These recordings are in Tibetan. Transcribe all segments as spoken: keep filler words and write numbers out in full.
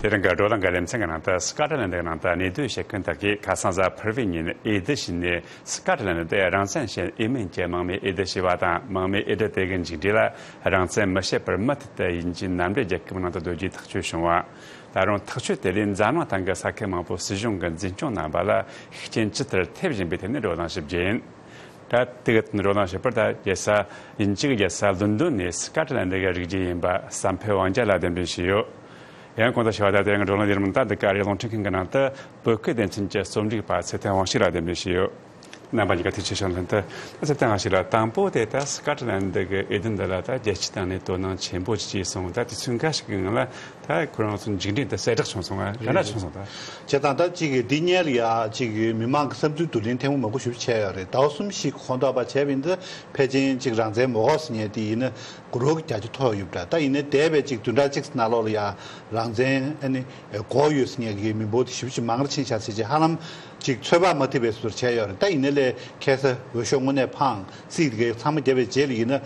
དེ་རིང་གི་བགྲོ་གླེང་གི་ལེ་ཚན་གྱི་ནང་དུ། སི་ཀོ་ཊ་ལན་ཌི་གི་ནང་དུ་གནས་སྡོད་བྱེད་མཁན་དག་གིས་ཁ་སང་གཟའ་ཕུར་བུའི་ཉིན་འོས་བསྡུ་བྱས་ནས། སི་ཀོ་ཊ་ལན་ཌི་དེ་རང་བཙན་བྱེད་འོས་མིན་གྱི་དམངས་མིའི་འོས་བསྡུ་བྱས་པ་དང་། དམངས་མིའི་འོས་བསྡུ་དེ་གི་མཇུག་འབྲས་ལ་རང་བཙན་མི་བྱེད་པར་མུ་མཐུད་དུ་དབྱིན་ཇིའི་མནའ་འབྲེལ་རྒྱལ་ཁབ་ནང་དུ་སྡོད་རྒྱུའི་ཐག་གཅོད་བྱུང་བ། ད་རུང་ཐག་གཅོད་དེ་ལས་འཛམ་གླིང་སྟེང་གི་ས་ཁུལ་མང་པོའི་སྲིད་གཞུང་གི་འཛིན་སྐྱོང་རྣམ་པ་ལ་ཤུགས་རྐྱེན་ཇི་ལྟར་ཐེབས་བཞིན་པའི་ཐད་ནས་བགྲོ་གླེང་ཞིག་བྱས་ཡིན། ད་དེ་གི་བགྲོ་གླེང་བྱེད་པར། ད་རྒྱལ་ས། དབྱིན་ཇི་གི་རྒྱལ་ས་ལོན་ཌོན་ནས་སི་ཀོ་ཊ་ལན་ཌི་གི་རིགས་རྒྱུད་ཡིན་པ་བསམ་འཕེལ་དབང་རྒྱལ་ལགས་གདན་འདྲེན་ཞུས་ཡོད། ཡང་གོང་དུ་ཞུས་པ་ལྟར། དེ་རིང་གི་བགྲོ་གླེང་ལས་རིམ་ད་འདི་ག་རེ་རླུང་འཕྲིན་ཁང་གི་ནང་དུ་བོད་སྐད་སྡེ་ཚན་གྱི་རྩོམ་སྒྲིག་པ་ཚེ་བརྟན་དབང་ཕྱུག་ལགས་གདན་འདྲེན་ཞུས་ཡོད། རྣམ་པ་གཉིས་ཀ་ཐུགས་རྗེ་ཆེ་ཞུ། ལྷན་དུ་ད་ཚེ་བརྟན་དབང་ཕྱུག་ལགས། དང་པོ་དེ་ད་སི་ཀོ་ཊ་ལན་ཌི་གི་འོས་བསྡུ་འདི་ལ་ད་རྒྱལ་སྤྱིའི་སྟེང་ནས་དོ་སྣང་ཆེན་པོ་ཅིག་བྱས་སོང་། ད་དུས་ཚོད་འགའ་ཞིག་གི་སྔོན་ལ་ད་ཁོ་རང་ཚོ་མཇུག་འབྲས་འདི་གསལ་བསྒྲགས་བྱུང་སོང་ང་། ག་འདྲ་བྱུང་སོང་ད། བྱས་ཙང་ད་ཅིག་གི་འདི་སྔོན་ལ་ཡ་ཅིག་གི་མི་མང་གི་བསམ་ཚུལ་བསྡུ་ལེན་ཐེངས་མ་མང་པོ་ཞིག་བྱས་ཡོད་རེད། ཟླ་བ་གསུམ་བཞི་གོང་དུ་བྱས་པ་ཡིན་ན། ཕལ་ཆེར་ཅིག་རང་བཙན་མ་དགོས་ཟེར་མཁན་དེ་ཡིན་ན་འགྲོ་གི་རྒྱ་ཆེ་མཐོ་ཡོད་པ་འདྲ། ད་ཡིན་ནའི་འདས་པའི་ཅིག་བདུན་ཕྲག་གཅིག་ནང་ལོགས་ལ་ཡ་རང་བཙན་ཨ་ནི་དགོས་ཡོད་ཟེར་མཁན་གྱི་མི་འབོར་དེ་ཞེ་པོ་ཅིག་མང་རུ་ཕྱིན་ཤག་ཟེར་བྱས་ཧ་ལམ་ཅིག་ཚོད་དཔག་མ་ཐེབས་པའི་བཟོ་འདྲ་བྱས་ཡོད་རེད། ད་ཡིན་ནའི་ལས་ཁ་སང་འོས་ཤོག་དངོས་གནས་འཕངས་རྩིས་དེ་གའི་ཚང་མ་བརྒྱབ་པའི་རྗེས་ལ་ཡིན་ན།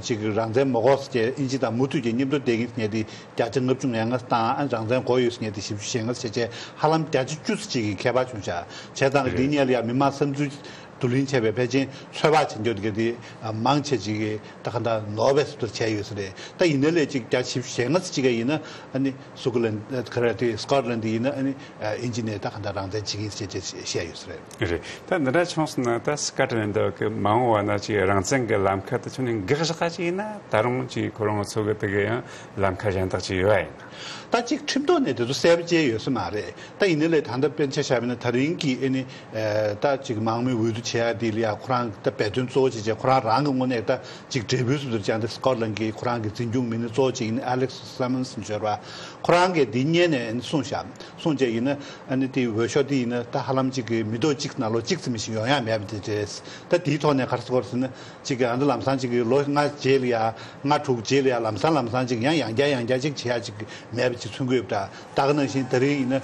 ཅིག་རང་བཙན་མ་དགོས་ཟེར་བྱས་དབྱིན་ཇི་དང་མུ་མཐུད་ཀྱི་མཉམ་དུ་བསྡད་ཀྱི་ཡིན་ཟེར་མཁན་དེ་བརྒྱ་ཆ་ལྔ་བཅུ་ང་ལྔ་དང་། ཨ། རང་བཙན་དགོས་ཡོད་ཟེར་མཁན་དེ་བཞི་བཅུ་ཞེ་ལྔ་ཟེར་བྱས་ཧ་ལམ་བརྒྱ་ཆ་བཅུ་ཙམ་ཅིག་གི་ཁྱད་པར་བྱུང་ཤག་བྱས་ཙང་འདི་སྔོན་ལ་ཡ་མི་མང་བསམ་ཚུལ་བསྡུ་ལེན་བྱས་པའི་ཕལ་ཆེར་ཚོད་དཔག་བྱེད་འདོད་དེ་ག་དེ་མང་ཆེ་ཅིག་གིས་ད་ག་འདྲ་ནོར་བའི་བཟོ་འདྲ་བྱས་ཡོད་ས་རེད། ད་ཡིན་ནའི་ལས་ཅིག་བརྒྱ་ཆ་བཞི་བཅུ་ཞེ་ལྔ་ཙམ་ཅིག་ག་ཡིན་ན་ཨ་ནི་སི་ཀོ་ཊ་ལན་ཌི་ག་རེ་དེ་སི་ཀོ་ཊ་ལན་ཌི་ཡིན་ན་ཨ་ནི་དབྱིན་ཇི་ནས་ད་ག་འདྲ་རང་བཙན་བྱེད་ཀྱི་ཡིན་ཟེར་བྱས་བཤད་ཡོད་ས་རེད། རེད། ད་འདི་འདྲ་བྱུང་སོང་ན། ད་སི་ཀོ་ཊ་ལན་ཌི་གི་མ་འོངས་པ་ན་ཅིག་རང་བཙན་གྱི་ལམ་ཁ་དེ་ཚོ་ནས་འགག་བཞག་པ་ཅིག་ཡིན་ན། ད་རུང་ཅིག་ཁོ་རང་ཚོ་གི་དེ་གའི་ཡང་ལམ་ཁ་གཞན་དག་ཅིག་ཡོད་པ་ཡིན་ན། ད་ཅིག་ཁྲིམས་ཐོག་ནས་དེ་ཚོ་གསལ་པོ་བྱས་ཡོད་ས་མ་རེད། ད་ཡིན་ནའི་ལས་ད་ལྟ་དཔེར་ན་ཆ་བཞག་པ་ཡིན་ན། ད་རིང་གི་ཨ་ནི་ཨ་ད་ཅིག་དམངས་མི་འོས་བསྡུ་བྱེད་ཡ་དེ་ལ་ཡ་ཁོ་རང་གི་ད་འབད་བརྩོན་གཙོ་བོ་བྱས་བྱས་ཁོ་རང་རང་གི་ངོས་ནས་ད་ཅིག་འབྲས་བུ་སུ་དུར་ཀྱང་དེ་སི་ཀོ་ཊ་ལན་ཌི་གི་ཁོ་རང་གི་འཛིན་སྐྱོང་མི་སྣ་གཙོ་བོ་ཅིག་ཡིན་ཨ་ལེག་སི་སི་མོན་སི་ཟེར་བ། ཁོ་རང་གིས་འདི་སྔོན་ནས་གསུངས་ཤག་གསུངས་བྱས་ཡིན་ན་ཨ་ནི་དེའི་འོས་ཤོག་དེ་ཡིན་ན་ད་ཧ་ལམ་ཅིག་གི་མི་ཐོག་གཅིག་ནང་ལོགས་གཅིག་ཙམ་ཞིག་ཡོང་ཡ་མེད་པ་དེ་རེད། ད་དེའི་ཐོག་ནས་ག་རེ་ཟེར་དགོས་རེད་ཟེར་ན། ཅིག་གི་ཨ་ནི་ལམ་སང་ཅིག་གི་ལོ་ལྔ་རྗེས་ལ་ཡ། ལྔ་དྲུག་རྗེས་ལ་ཡ་ལམ་སང་ལམ་སང་ཅིག་ཡང་ཡང་བསྐྱར་ཡང་བསྐྱར་ཅིག་བྱེད་ཡ་ཅིག་མེད་པ་ཅིག་མཚོན་གྱི་ཡོད་པ་འདྲ། ད་ག་ནང་བཞིན་དེ་རིང་ཡིན་ན་ཨ་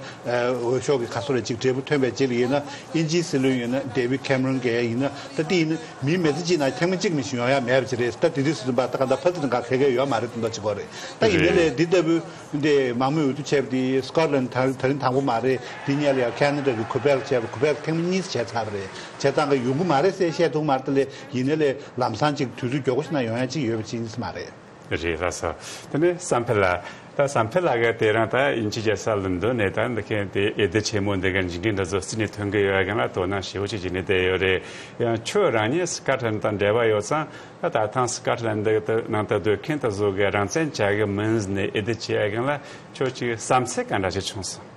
འོས་ཤོག་གི་ག་ཚོད་རེ་ཅིག་འབྲས་བུ་ཐོན་པའི་རྗེས་ལ་ཡིན་ན། དབྱིན་ཇིའི་སྲིད་བློན་ཡིན་ན་ཌེ་བིད་ཁེམ་རོན་གྱིས་ཡིན་ན། ད་དེ་ཡིན་ན་མི་མི་ཚེ་གཅིག་ནང་ཐེངས་མ་གཅིག་མི་ཞིག་ཡོང་ཡ་མེད་པ་ཅིག་རེད། ད་དེ་དུས་སུ་ཙམ་པ་ད་ག་འདྲ་ཕ་ཚིར་འགའ་ག་གེ་ཡོད་མ་རེད་དེ་འདྲ་ཅིག་གོ་རེད། ད་ཡིན་ན་ལས་འདི་ལྟ་བུའི་འདི་དམངས་མི་འོས་བསྡུ་བྱས་པ་དེ་སི་ཀོ་ཊ་ལན་ཌི་ད་དེ་རིང་དང་པོ་མ་རེད། དེ་སྔོན་ལ་ཡ་ཁེ་ན་ཌ་གི་ཁུ་བེག་བྱས་པ། ཁུ་བེག་ཐེངས་མ་གཉིས་བྱས་ཚར་བ་རེད། བྱས་ཙང་གི་ཡོང་གི་མ་རེད་ཟེར་བཤད་ཐུབ་མ་རེད། ད་ལས་ཡིན་ན་ལས་ལམ་སང་ཅིག་དུས་ཚོད་མགྱོགས་པོ་ཞིག་ན་ཡོང་ཡ་ཅིག་ཡོད་པ་ཅིག་ཡིན་ས་མ་རེད། རེད། ལགས་སོ། དེ་ནས་བསམ་འཕེལ་ལགས། ད་བསམ་འཕེལ་ལགས་ཀྱིས་དེ་རིང་ད་དབྱིན་ཇིའི་རྒྱལ་ས་ལོན་ཌོན་ནས་ད་འདི་གའི་དེ་འོས་བསྡུ་ཆེན་མོ་འདི་གའི་མཇུག་འབྲས་འདི་ཚོ་རྩིས་ནས་ཐོན་གྱི་ཡོད་པའི་སྒང་ལ་དོ་སྣང་ཞེ་པོ་ཅིག་བྱས་ནས་བསྡད་ཡོད་རེད། ཡང་ཁྱོད་རང་ཉིད་སི་ཀོ་ཊ་ལན་ཌི་དང་འབྲེལ་བ་ཡོད་ཙང་། ད་ད་ཐེངས་སི་ཀོ་ཊ་ལན་ཌི་དེ་ནང་དུ་སྡོད་མཁན་དེ་ཚོ་གིས་རང་བཙན་བྱ་གི་མིན་ཟེར་ནས་འོས་བསྡུ་བྱས་པའི་སྒང་ལ་ཁྱོད་ཀྱི་བསམ་ཚུལ་ག་འདྲ་ཞིག་བྱུང་སོང་།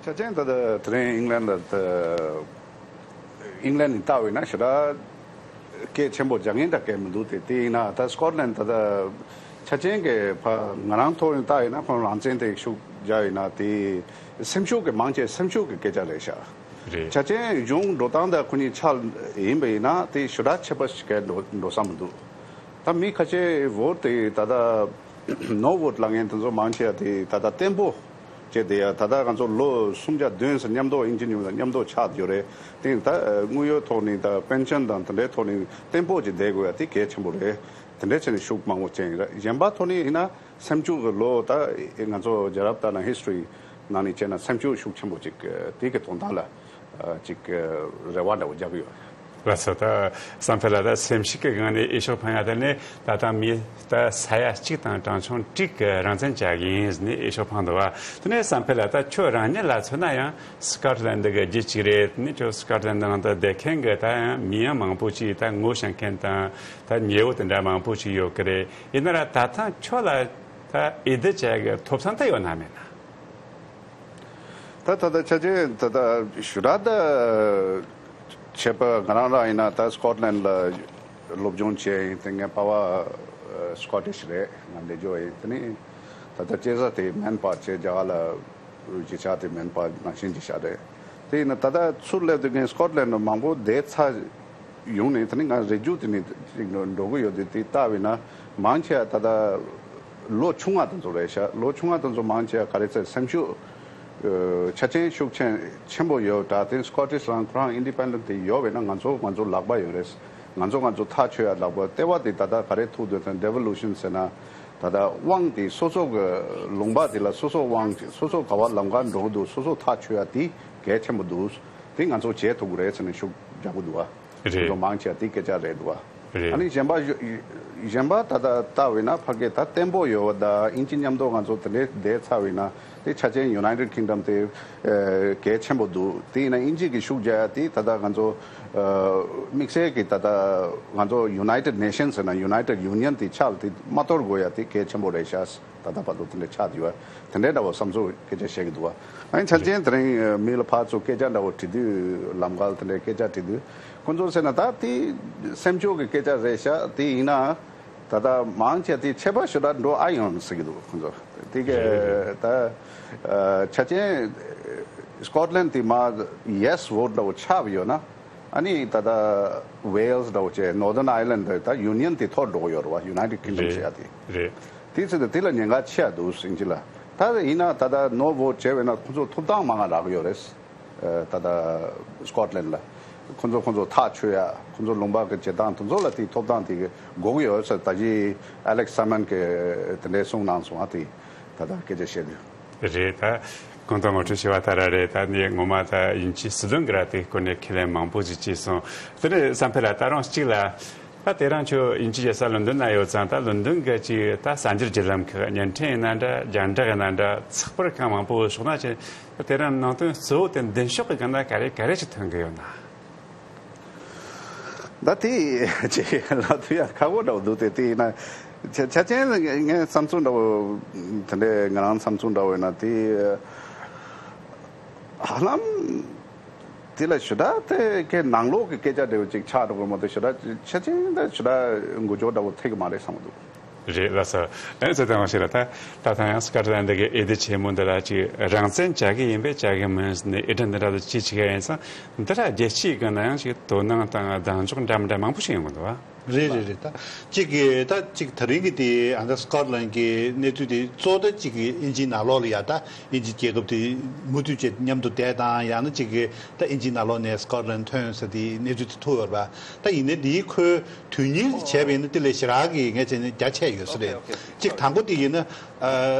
ཆ་ཅན་ད་ལྟ་དེ་རིང་ཨིང་ལན་ད་ལྟ་ཨིང་ལན་ནས་ལྟ་བས་ན་ཞེ་དྲག་གལ་ཆེན་པོ་རྒྱག་མཁན་འདྲ་གལ་མི་འདུག་དེ་དེ་ཡིན་ན་ད་སི་ཀོ་ཊ་ལན་ད་ལྟ་ཆ་ཅན་གྱི་ཕ་ང་རང་ཐོག་ནས་ལྟ་ཡིན་ན་ཁོང་རང་བཙན་དེ་ཤུགས་རྒྱག་ཡིན་ན་དེ་སེམས་ཤུགས་ཀྱི་མང་ཆེ་སེམས་ཤུགས་ཀྱི་སྐད་ཆ་རེད་ཤག་རེད། ཆ་ཅན་གཞུང་འགྲོ་སྟངས་དང་ཁོ་གཉིས་ཆ་ཡིན་པ་ཡིན་ན་དེ་ཞེ་དྲག་ཁྱད་པར་ཞིག་གལ་འགྲོ་འགྲོ་ས་མི་འདུག་ད་མི་ཁ་ཤས་བོ་ཊ་དེ་ད་ལྟ་ནོ་བོ་ཊ་ལབ་མཁན་དེ་ཚོ་མང་ཆེ་བ་དེ་ད་ལྟ་བརྟན་པོ་བྱས་བསྡད་ཡ། ད་ལྟ་ང་ཚོ་ལོ་སུམ་བརྒྱ་བདུན་ཙམ་མཉམ་དུ་ཨིན་ཇི་ནི་ཝར་སི་ཊི་མཉམ་དུ་ཆགས་ཡོད་རེད། དེ་ད་དངུལ་ཡོད་ཐོག་ནས་ད་པེན་ཤན་དང་དེ་འདྲའི་ཐོག་ནས་བརྟན་པོ་བྱས་བསྡད་དགོས་ཡ་དེ་གལ་ཆེན་པོ་རེད། དེ་འདྲའི་བྱས་ནས་ཤུགས་མང་པོ་བསྐྱོན་ཡིན་ར། གཞན་པ་ཐོག་ནས་ཡིན་ན་སེམས་ཤུགས་ཀྱི་ལོ་ད་ང་ཚོ་རྒྱལ་རབས་ལྟར་ན་ཧིས་ཊོ་རི་ནང་ནས་བྱས་ན་སེམས་ཤུགས་ཤུགས་ཆེན་པོ་ཅིག་དེ་གི་དོན་དག་ལ་ཅིག་རེ་བ་འདྲ་བོ་རྒྱག་གི་ཡོད། ལགས་སོ། ད་བསམ་འཕེལ་ལགས། ད་སེམས་ཤུགས་ཀྱི་སྒང་ནས་འོས་ཤོག་འཕངས་ཡ་དེ་ནི་ད་ལྟ་མི་ད་ས་ཡ་གཅིག་དང་གྲངས་ཆུང་དྲུག་གིས་རང་བཙན་བྱ་གི་ཡིན་ཟེར་ནས་འོས་ཤོག་འཕངས་འདུག་བ། དེ་ནས་བསམ་འཕེལ་ལགས། ད་ཁྱོད་རང་ཉིད་ལ་མཚོན་ན་ཡང་སི་ཀོ་ཊ་ལན་ཌི་གི་རྒྱུད་གཅིག་རེད། དེ་ནས་ཁྱོད་སི་ཀོ་ཊ་ལན་ཌི་ནང་དུ་བསྡད་མཁན་གྱི་ད་ཡང་མི་ཡང་མང་པོ་ཅིག་ད་ངོ་ཤེས་མཁན་དང་ད་ཉེ་བོ་དེ་འདྲ་མང་པོ་ཅིག་ཡོད་ཀྱི་རེད། ཡིན་ན་ར་ད་ཐེངས་ཁྱོད་ལ་ད་འོས་བསྡུ་བྱ་གི་ཐོབ་ཐང་ད་ཡོད་ན་མེད་ན། ད་ད་ད་ཆ་ཅན་ད་ད་ཞུ་ར་ད་ཆད་པ་ང་རང་རང་ཡིན་ན་ད་སི་ཀོ་ཊ་ལན་ཌི་ལ་སློབ་སྦྱོང་བྱས་ཡིན། དེ་ངའི་ཕ་བ་སི་ཀོ་ཊིཤ་རེད། ང་འདས་འཇོག་ཡིན། དེ་ནི་ད་ད་སྐྱེས་ས་དེ་མན་པ་བྱས་རྒྱ་གར་ལ་གཞིས་ཆགས་དེ་མན་པ་ནང་བཞིན་གྱི་ཤ་རེད། དེ་ཡིན་ན་ད་ལྟ་ཚུར་སླེབས་དུས་ངས་སི་ཀོ་ཊ་ལན་ཌི་མང་པོ་བསྡད་ཚར་ཡོང་ནས་དེ་ནི་ང་རེ་རྒྱུ་དེ་ནི་ཅིག་འགྲོ་གི་ཡོད་དེ། དེ་ལྟ་བས་ན་མང་ཆེ་བ་ད་ལྟ་ལོ་ཆུང་བ་དེ་ཚོ་རེད་ཤག་ལོ་ཆུང་བ་དེ་ཚོ་མང་ཆེ་བ་ག་རེ་ཟེར་སེམས་ཤུགས་ཆ་རྐྱེན་ཤུགས་ཆེན་ཆེན་པོ་ཡོད་འདྲ། དེ་སི་ཀོ་ཊིཤ་རང་ཁོ་རང་ཨིན་ཌི་པེན་ཌེན་ཊི་དེ་ཡོད་པས་ན་ང་ཚོ་ང་ཚོ་ལག་པ་ཡོད་རེད། ང་ཚོ་ང་ཚོ་ཐག་ཆོད་ཡ་ལག་པ། ལྟེ་བ་དེ་ད་ལྟ་ག་རེ་ཐུག་འདུག་ཟེར་ན་ཌི་ཝོ་ལུ་ཤན་ཟེར་ན། ད་ལྟ་དབང་དེ་སོ་སོ་གི་ལུང་པ་དེ་ལ་སོ་སོ་དབང་སོ་སོ་ག་བ་ལམ་ཁ་འགྲོ་གི་འདུག་སོ་སོ་ཐག་ཆོད་ཡ་དེ་གལ་ཆེན་པོ་འདུག་དེ་ང་ཚོ་བྱེད་ཐུབ་ཀྱི་རེད་ཟེར་ནས་ཤུགས་རྒྱག་གི་འདུག་ཨ། རེད། ང་ཚོ་མང་ཆེ་བ་དེ་སྐད་ཆ་རེད་འདུག་ཨ། རེད། ཨ་ནི་གཞན་པ་གཞན་པ་ད་ལྟ་ལྟ་བས་ན་ཕ་གི་ད་བརྟན་པོ་ཡོད་པ་ད་དབྱིན་ཇི་མཉམ་དུ་ང་ཚོ་དེ་འདྲའི་བསྡད་ཚར་བས་ན་དེ་ཆ་ཅན་United Kingdom དེ་གལ་ཆེན་པོ་འདུག་དེ་ཡིན་ན་དབྱིན་ཇི་གི་ཤུགས་རྒྱག་ཡ་དེ་ད་ལྟ་ང་ཚོ་དམིགས་བསལ་གྱི་ད་ལྟ་ང་ཚོ་United Nations ཟེར་ན་United Union དེ་ཕྱག་དེ་མ་གཏོར་དགོས་ཡ་དེ་གལ་ཆེན་པོ་རེད་ཤག་ད་ལྟ་བར་དུ་དེ་འདྲ་ཆགས་ཡོད། དེ་འདྲའི་འདྲ་བོ་བསམ་ཚུལ་སྐད་ཆ་བཤད་ཀྱི་འདུག་བ། ཨ་ནི་ཆ་རྐྱེན་དེ་རིང་མི་ལ་ཕར་ཚུར་སྐད་ཆ་འདྲ་བོ་དྲི་དུས་ལམ་ཁ་དེ་འདྲའི་སྐད་ཆ་དྲི་དུས་ཁོང་ཚོ་ཟེར་ན་ད་དེ་སེམས་ཆུང་གི་སྐད་ཆ་རེད་ཤག་དེ་ཡིན་ན་ད་ལྟ་མང་ཆེ་དེ་ཆད་པ་ཞུ་ད་འགྲོ་ཨ་ཡོང་ཟེར་གྱི་འདུག་ཁོང་ཚོ་དེ་ག་ད་ཆ་རྐྱེན་Scotland དེ་མ་yes vote འདྲ་བོ་ཆགས་ཡོད་ན། ཨ་ནི་ད་ལྟ་Wales འདྲ་བོ་བྱས་Northern Ireland འདི་ད་Union དེ་ཐོར་འགྲོ་གི་ཡོད་རེད་བ། United Kingdom རེད། ཟེར་ཡ་དེ། རེད། དེ་ཚོ་དེ་ལ་ཉེན་ཁ་ཆེ་ཡ་འདུག་ཟིན་གྱི་ལ། ད་ཡིན་ན་ད་ལྟ་no vote བྱས་པས་ན་ཁོང་ཚོ་ཐོབ་ཐང་མང་ང་རག་གི་ཡོད་རེད། ད་ལྟ་Scotland ལ་ཁོང་ཚོ་ཁོང་ཚོ་ཐག་ཆོད་ཡ་ཁོང་ཚོ་ལུང་པ་གི་བྱེད་སྟངས་དེ་ཚོ་ལ་དེ་ཐོབ་ཐང་དེ་དགོས་ཀྱི་ཡོད་ཟེར་ད་གི་Alex Salmond གི་དེ་འདྲའི་གསུངས་གནང་སོང་ཨ། དེ་ད་ལྟ་སྐད་ཆ་བཤད་དུས། རེད་ད། གོང་དུ་ངོ་སྤྲོད་བྱས་པ་ལྟར་ར་རེད། ད་ནི་ངོ་མ་ད་དབྱིན་ཇི་སྲིད་བློན་གྱིས་ར་དེའི་སྐོར་ནས་ཁས་ལེན་མང་པོ་ཞིག་བྱས་སོང་། དེ་ནས་བསམ་འཕེལ་ལགས་ད་རུང་གཅིག་ལ། ད་དེ་རིང་ཁྱོད་དབྱིན་ཇིའི་རྒྱལ་ས་ལོན་ཌོན་ན་ཡོད་ཙང་ད་ལོན་ཌོན་གྱི་ཅིག་ད་གསར་འགྱུར་བརྒྱུད་ལམ་ཁག་བརྙན་འཕྲིན་ཡིན་ན་འདྲ་རྒྱང་བསྒྲགས་ཡིན་ན་འདྲ་ཚགས་པར་ཁག་མང་པོ་ཕྱོགས་སྣ་ཆེ་ད་དེ་རིང་ནང་དོན་གཙོ་བོ་དེ་མདུན་ཤོག་གི་སྒང་ན་ག་རེ་ག་རེ་ཞིག་ཐོན་གྱི་ཡོད་ན། ད་དེ་ཅིག་ལབ་ཐུབ་ཡ་ཁག་པོ་འདྲ་བོ་འདུག་དེ་དེ་ཡིན་ན་ཆ་ཆ་ཅན་ངའི་བསམ་ཚུལ་འདྲ་བོ་དེ་འདྲའི་ང་རང་བསམ་ཚུལ་འདྲ་བོ་ཡིན་ན་དེ་ཧ་ལམ་དེ་ལ་ཞུ་དག་དེ་གའི་ནང་ལོགས་ཀྱི་སྐད་ཆ་འདྲ་བོ་ཅིག་ཆགས་འགྲོ་གི་མ་གཏོགས་ཞུ་དག་ཆ་ཅན་ད་ཞུ་དག་འགུལ་སྐྱོད་འདྲ་བོ་ཐེབས་ཀྱི་མ་རེད་བསམ་གྱི་འདུག་རེད་ལགས་སོ། ཨེ་ཚེ་བརྟན་དབང་ཕྱུག་ལགས་ད་ད་ཐེངས་ཡང་སི་ཀོ་ཊི་ལན་ཌི་གི་ཨེ་ལྡི་ཆེན་མོ་འདི་ལ་ཅིག་རང་བཙན་བྱ་གི་ཡིན་པས་བྱ་གི་མིན་ནས་ཨེ་ཌི་འདི་འདྲ་ལ་ཅིག་བྱེད་ཀྱི་ཡིན་ཙང་འདི་ལ་རྒྱལ་སྤྱིའི་སྒང་ན་ཡང་ཅིག་དོ་སྣང་དང་གདེང་འཇོག་འདྲ་མི་འདྲ་མང་པོ་ཞིག་ཡོང་གི་འདུག་བ། རེད་རེད་རེད། ད་གཅིག་གི་ད་གཅིག་ད་རིང་གི་དེ་ཨ་ད་སི་ཀོ་ཊི་ལན་ཌི་གི་གནས་ཚུལ་དེ་གཙོ་བོ་ད་གཅིག་གི་དབྱིན་ཇིའི་ནང་ལོགས་ལ་ཡ་ད་དབྱིན་ཇི་རྒྱལ་ཁབ་དེ་མུ་མཐུད་བྱས་མཉམ་དུ་བསྡད་དང་ཡང་ན་གཅིག་གི་ད་དབྱིན་ཇིའི་ནང་ལོགས་ནས་སི་ཀོ་ཊི་ལན་ཌི་ཐོན་ཟེར་དེ་གནས་ཚུལ་དེ་ཐུག་ཡོད་རེད་པ། ད་ཡིན་ནའི་དེའི་ཁོའི་དོན་སྙིང་བྱས་པ་ཡིན་ན་དེ་ལས་ཞེ་དྲག་གི་ངས་བྱས་ནས་རྒྱ་ཆེ་ཡོད་ས་རེད། གཅིག་དང་པོ་དེ་ཡིན་ན་ཨ་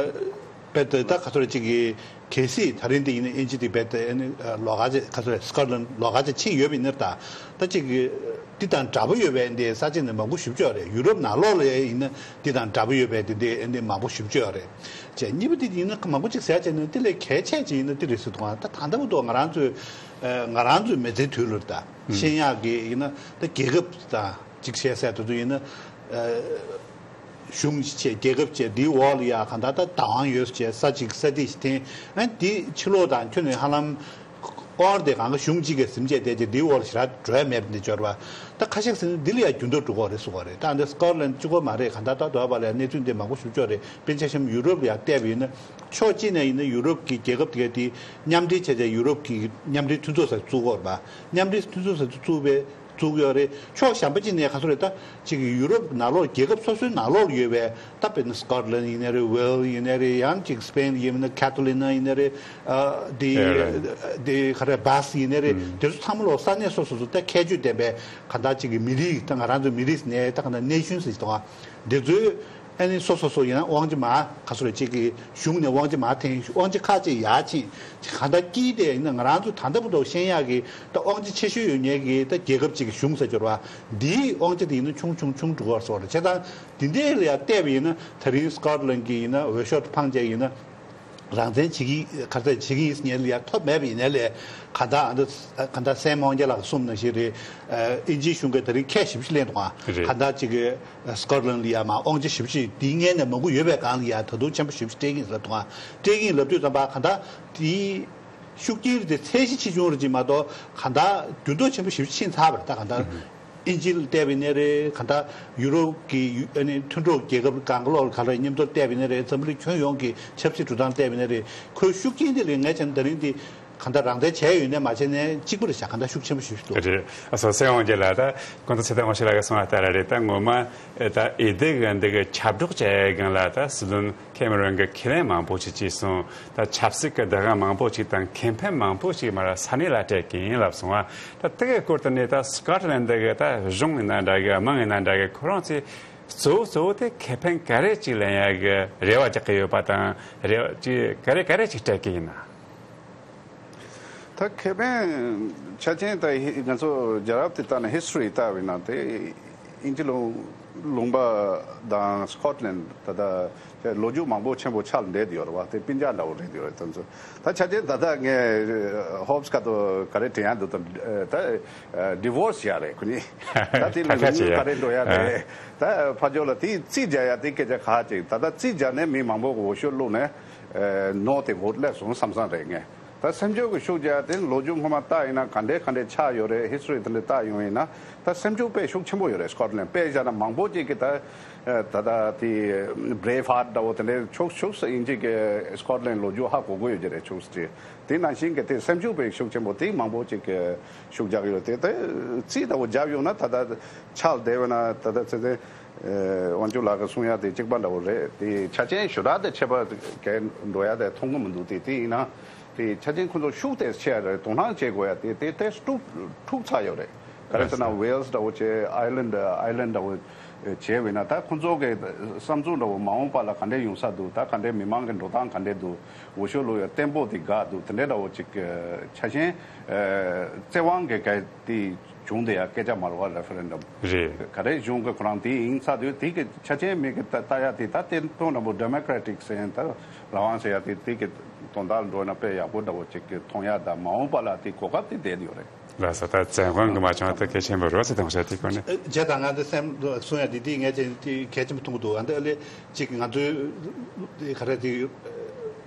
རྦད་དེ་ད་ག་ཚོད་རེད། གཅིག་གི་གལ་སྲིད་ད་རིང་དེ་ཡིན་ན་དབྱིན་ཇི་དེ་རྦད་དེ་ཨ་ནི་ལོགས་ཀ་ཅིག་ག་ཚོད་རེད། སི་ཀོ་ཊི་ལན་ཌི་ལོགས་ཀ་ཅིག་ཕྱིན་ཡོད་པ་ཡིན་ན་ད་ད་གཅིག་གི་འདི་དང་འདྲ་པོ་ཡོད་པའི་འདི་ས་ཆ་ནས་མང་པོ་ཞིག་ཡོད་རེད། ཡུ་རོབ་ནང་ལོགས་ལ་ཡིན་ན་འདི་དང་འདྲ་པོ་ཡོད་པའི་འདི་འདི་འདི་མང་པོ་ཞིག་ཡོད་རེད། བྱས་གཉིས་པ་འདི་ཡིན་ན་མང་པོ་ཅིག་ཟེར་བྱས་ན་དེ་ལས་གལ་ཆེ་ཅིག་ཡིན་ན་འདི་རེད་ཟེར་འདུག་ད་ད་ལྟ་བར་དུ་ང་རང་ཚོའི་ཨ་ང་རང་ཚོའི་མི་ཚེའི་དུས་ལ་ད་ཤེས་ཡག་གི་ཡིན་ན་ད་རྒྱལ་ཁབ་དང་ཅིག་བཤད་ཟེར་དུས་ཡིན་ན་ཨ་གཞུང་བྱས་རྒྱལ་ཁབ་བྱས་འདིའི་འོག་ལ་ཡ་གང་ལྟར་ད་བདག་དབང་ཡོད་བྱས་ས་གཅིག་ས་དེ་ཞིག་འཐེན། ཨ་འདི་ཕྱི་ལོགས་དང་ཁྱོན་ནས་ཧ་ལམ་དབང་དེ་གང་ག་གཞུང་གཅིག་གིས་ཟིན་བྱས་བསྡད་ཀྱི་འདིའི་འོག་ལ་ཞེ་དྲག་འགྲོ་ཡ་མེད་པ་འདི་འབྱོར་བ། ད་ཁ་ཤས་ཟིན་འདི་ལ་ཡ་འགྱུར་ལྡོག་འགྲོ་གི་རེད་གསུངས་པ་རེད། ད་འདི་སི་ཀོ་ཊི་ལན་ཌི་གཅིག་པོ་མ་རེད། གང་ལྟར་ད་དོ་བ་ལ་ཡ་གནས་ཚུལ་འདི་མང་པོ་ཞིག་ཡོད་རེད། དཔེར་ན་ཆ་བཞག་ན་ཡུ་རོབ་ལ་ཡ་བལྟས་པ་ཡིན་ན་ཕྱོགས་གཅིག་ནས་ཡིན་ན་ཡུ་རོབ་ཀྱི་རྒྱལ་ཁབ་དེ་ག་དེ་མཉམ་འབྲེལ་བྱས་བྱས་ཡུ་རོབ་ཀྱི་མཉམ་འབྲེལ་མཐུན་ཚོགས་ཟེར་བཙུགས་ཡོད་རེད་པ། མཉམ་འབྲེལ་མཐུན་ཚོགས་ཟེར་བཙུགས་པའི་བཙུགས་ཡོད་རེད། ཕྱོགས་གཞན་པ་གཅིག་ནས་ག་ཚོད་རེད། ད་གཅིག་གི་ཡུ་རོབ་ནང་ལོགས་རྒྱལ་ཁབ་སོ་སོའི་ནང་ལོགས་ལ་ཡོད་པའི་ད་དཔེར་ན་སི་ཀོ་ཊི་ལན་ཌི་ཡིན་ནའི་རེད། ཝེལ་ཡིན་ནའི་རེད། ཡང་གཅིག་སི་པེན་ཡིན་ན་ཁ་ཐོ་ལི་ན་ཡིན་ནའི་རེད། ཨ་དེ་ཨེ་རེད། དེ་ག་རེ་བྷ་སི་ཡིན་ནའི་རེད། ཨུམ། དེ་ཚོ་ཚང་མ་ལོག་ས་གནས་སོ་སོ་སོ་ད་ཁྱད་ཆོས་ལྡན་པའི་གང་ལྟར་གཅིག་གི་མི་རིགས་ད་ང་རང་ཚོའི་མི་རིགས་ནས་ད་གང་ལྟར་ནེ་ཤན་ཟེར་གྱི་འདུག་ཨ། འདི་ཚོའི་ཨ་ནི་སོ་སོ་སོ་ཡིན་ན་དབང་ཆ་མར་ག་ཚོད་རེད། གཅིག་གི་གཞུང་ནས་དབང་ཆ་མར་འཐེན། དབང་ཆ་ཁག་ཅིག་ཡར་ཕྱིན། གང་ལྟར་དཀྱིལ་དེ་ཡིན་ན་ང་རང་ཚོ་ད་ལྟ་བར་དུ་ཤེས་ཡག་གི་ད་དབང་ཆ་ཆེ་ཤོས་ཡོད་མཁན་གྱི་ད་རྒྱལ་ཁབ་ཅིག་གི་གཞུང་ཟེར་གྱི་ཡོད་རེད་པ། འདིའི་དབང་ཆ་དེ་ཡིན་ན་ཆུང་ཆུང་ཆུང་འགྲོ་གི་ཡོད་རེད་བསམ་གྱི་རེད། བྱས་ཙང་འདི་འདྲས་ལ་ཡང་བལྟས་པ་ཡིན་ན་ད་རིང་སི་ཀོ་ཊི་ལན་ཌི་གི་ཡིན་ན་འོས་ཤོག་འཕངས་བྱས་ཡིན་ན་རང་བཙན་བྱེད་ཀྱི་ག་རེ་བྱེད་ཀྱི་ཡིན་ཟེར་མཁན་ལ་ཡང་ཐོབ་མེད་པ་ཡིན་ནའི་ལས་གང་ལྟར་ཨ་ད་གང་ལྟར་སེམ་དབང་རྒྱལ་ལགས་གསུངས་ནང་བཞིན་རེད། དབྱིན་ཇིའི་གཞུང་གིས་ད་རིང་ཁས་ཞེ་པོ་ཅིག་ལེན་འདུག་ག་རེད། གང་ལྟར་ཅིག་གི་སི་ཀོ་ཊི་ལན་ཌི་ལ་ཡ་མར་དབང་ཆ་ཞེ་པོ་ཅིག་འདིའི་སྔོན་ནས་མང་པོ་ཡོད་པའི་སྒང་ལ་ཡ་ད་དུང་ཆེན་པོ་ཞེ་པོ་ཅིག་སྤྲད་ཀྱི་ཡིན་ཟེར་འདུག་ག་སྤྲད་ཀྱི་ཡིན་ལབ་དུས་ཙམ་པ་གང་ལྟར་དེའི་ཤུགས་རྐྱེན་དེ་ཚད་གཞི་ཆེ་ཆུང་རེད་ཅིག་མ་གཏོགས་གང་ལྟར་འགྱུར་ལྡོག་ཆེན་པོ་ཞེ་པོ་ཕྱིན་ཚར་བ་རེད། ད་གང་ལྟར་ཨུ་ཧུ། དབྱིན་ཇི་ལ་བལྟས་པ་ཡིན་ནའི་རེད། གང་ལྟར་ཡུ་རོབ་ཀྱི་ཡུ་ཨ་ནི་མཐུན་གྲོགས་རྒྱལ་ཁབ་གང་ག་ལོག་ལ་ག་ལ་མཉམ་དུ་བལྟས་པ་ཡིན་ནའི་རེད། འཛམ་བུ་གླིང་ཁྱོན་ཡོངས་ཀྱི་ཆབ་སྲིད་འགྲོ་སྟངས་བལྟས་པ་ཡིན་ནའི་རེད། ཁོའི་ཤུགས་རྐྱེན་དེ་ལས་ངས་བྱས་ན་ད་རིང་འདི་གང་ལྟར་རང་བཙན་བྱས་ཡོད་ནའི་མ་བྱས་ནའི་གཅིག་པ་རེད་ཤག་གང་ལྟར་ཤུགས་ཆེན་པོ་ཞེ་པོ་ཅིག་འདུག་རེད། ཨ་ཚོ་སེ་དབང་རྒྱལ་ལགས། ད་གོང་དུ་ཚེ་བརྟན་དབང་ཕྱུག་ལགས་ཀྱིས་གསུངས་པ་ལྟར་རེད། ད་ངོ་མ་ད་ཨེ་ལྡི་གི་འདི་གི་ཁྱབ་བསྒྲགས་བྱས་སྒང་ལ་ད་སྲིད་བློན་ཁེ་མེ་རོན་གྱིས་ཁས་ལེན་མང་པོ་ཞིག་བྱས་སོང་། ད་ཆབ་སྲིད་ཀྱི་བདག་དབང་མང་པོ་ཞིག་དང་ཁེ་ཕན་མང་པོ་ཞིག་མར་ས་གནས་ལ་སྤྲད་ཀྱི་ཡིན་ལབ་སོང་བ། ད་དེ་གའི་སྐོར་དུ་ནས་ད་སི་ཀོ་ཊི་ལན་ཌི་གི་ད་གཞུང་ཡིན་ན་འདྲ་གི་དམངས་ཡིན་ན་འདྲ་གི་ཁོ་རང་ཚོས་ གཙོ་བོ་གཙོ་བོ་དེ་ཁེ་ཕན་ག་རེ་ཅིག་ལེན་ཡག་གི་རེ་བ་རྒྱག་གི་ཡོད་པ་དང་། རེ་བ་ཅིག་ག་རེ་ག་རེ་ཅིག་སྤྲད་ཀྱི་ཡིན་ན། ད་ཁེ་ཕན་ཆ་ཆེན་ད་ཧི་ང་ཚོ་རྒྱལ་རབས་དེ་ལྟ་ན་ཧི་སི་ཊོ་རི་ལྟ་བས་ན་དེ་དབྱིན་ཇི་ལུང་ལུང་པ་དང་སི་ཀོཊ་ལེན་ཌི་ད་ལྟ་ལོ་རྒྱུས་མང་པོ་ཆེན་པོ་ཆགས་བསྡད་ཡོད་རེད་བ། དེ་སྤུན་ཀྱག་འདྲ་བོ་རེད་ཡོད་རེད། དེ་ཚོ་ད་ཆ་ཆེན་ད་ལྟ་ངས་ཧོབ་སི་ཁ་ཐོག་ག་རེ་དྲན་ཡག་འདུག་དང་ད་ཌི་ཝོར་སི་བྱས་རེད་ཁོ་གཉིས། ད་དེ་ལ་ཁ་ཁ་ལུས་ངོ་བྱས་ག་རེ་འགྲོ་ཡག་རེད། ད་ཕར་ཕྱོགས་ལ་དེ་རྩིས་རྒྱག་ཡག་དེ་སྐད་ཆ་ཁག་ཅིག་ད་ལྟ་རྩིས་རྒྱག་ནས་མི་མང་པོ་གི་འོས་ཤོག་བླུགས་ནས་ནོ་དེ་འོ་སླེབས་སོང་བསམ་བསམ་རེད་ངས། ད་སེམས་ཤུགས་ཀྱི་ཤུགས་རྒྱག་དེ་ལོ་རྒྱུས་སྔོན་མ་ལྟ་ཡིན་ན་ག་འདྲས་ག་འདྲས་ཆགས་ཡོད་རེད། ཧི་སི་ཊོ་རི་དེ་འདྲས་ལྟ་ཡོང་ཡིན་ན་ད་སེམས་ཤུགས་དཔེ་ཤུགས་ཆེན་པོ་ཡོད་རེད། སི་ཀོཊ་ལེན་ཌི་དཔེ་བཞག་ན་མང་པོ་ཅིག་གིས་ད་ད་ལྟ་དེ་བྷི་རེབ་ཧཱརཊ་འདྲ་བོ་དེ་འདྲས་ཕྱོགས་ཕྱོགས་སུ་དབྱིན་ཇི་གི་སི་ཀོཊ་ལེན་ཌི་ལོ་རྒྱུས་ཧ་གོ་གི་ཡོད་ཀྱི་རེད་ཕྱོགས་སུ་དེ། དེ་ནང་བཞིན་གྱི་དེ་སེམས་ཤུགས་དཔེ་ཤུགས་ཆེན་པོ་དེ་མང་པོ་ཅིག་གིས་ཤུགས་རྒྱག་གི་ཡོད་དེ། དེ་རྩིས་འདྲ་བོ་བརྒྱབ་ཡོང་ན་ད་ལྟ་ཆགས་བསྡད་ཡོད་ན་ད་ལྟ་ཚེ་ཚེ་དབང་ཕྱུག་ལགས་ཀྱིས་གསུང་ཡག་དེ་གཅིག་པ་འདྲ་བོ་རེད། དེ་ཆ་རྐྱེན་ཞེ་དྲག་དེ་ཁྱད་པར་གས་འགྲོ་ཡག་དེ་མཐོང་གི་མི་འདུག་དེ་དེ་ཡིན་ན་དེ་ཆ་རྐྱེན་ཁོ་ཚོ་ཤུགས་དེ་ཆེ་རེད། དོ་སྣང་བྱེད་དགོས་ཡག་དེ་དེ་དེ་འཁྲུག་འཁྲུག་ཚར་ཡོད་རེད། ག་རེ་ཟེར་ན་ཝེལ་སི་འདྲ་བོ་བྱས། ཨའི་ལན་ཌི་ཨའི་ལན་ཌི་འདྲ་བོ་བྱས་པས་ན་ད་ཁོ་ཚོ་གི་བསམ་ཚུལ་འདྲ་བོ་མ་འོངས་པ་ལ་ག་འདྲས་ཡོང་ས་འདུག་ད་ག་འདྲས་མི་མང་གི་འགྲོ་སྟངས་ག་འདྲས་འདུག་འོས་ཤོག་བླུགས་ཡག་བརྟན་པོ་དེ་དགའ་འདུག་དེ་འདྲས་འདྲ་བོ་ཅིག་ཆ་རྐྱེན་བཙན་དབང་གི་ག་དེ་བྱུང་དེ་ཡག་སྐད་ཆ་མ་རེད་བ། རེ་ཕ་རེན་ཌམ་རེད། ག་རེ་བྱུང་གི་ཁོ་རང་དེ་ཡིན་ས་དུས་དེ་གི་ཆ་རྐྱེན་མི་གི་ལྟ་ལྟ་ཡག་དེ་ད་བརྟན་པོ་འདྲ་བོ་ཌེ་མོ་ཀེ་རེ་ཊིག་ཟེར་ཡིན་ད་རང་དབང་ཟེར་ཡག་དེ་དེ་གི་དོན་དག་འགྲོ་ན་དཔེ་ཡག་པོ་འདྲ་བོ་ཅིག་གི་མཐོང་ཡག་དང་མ་འོངས་པ་ལ་དེ་གོ་སྐབས་དེ་བསྡད་ཡོད་རེད། ལགས་སོ། ད་བཙན་དབང་གི་མ་བྱུང་བ་དེ་གལ་ཆེན་པོ་རེད་ཟེར་དང་ཤ་དེ་གོ་ནས། བྱས་ཙང་ང་འདི་སེམས་གསུང་ཡ་འདི་འདི་ངས་ཅིག་གལ་ཆེན་པོ་མཐོང་གི་འདུག་ཨ་འདི་ཨ་ལེ་ཅིག་ང་ཚོའི་ག་རེ་དེ་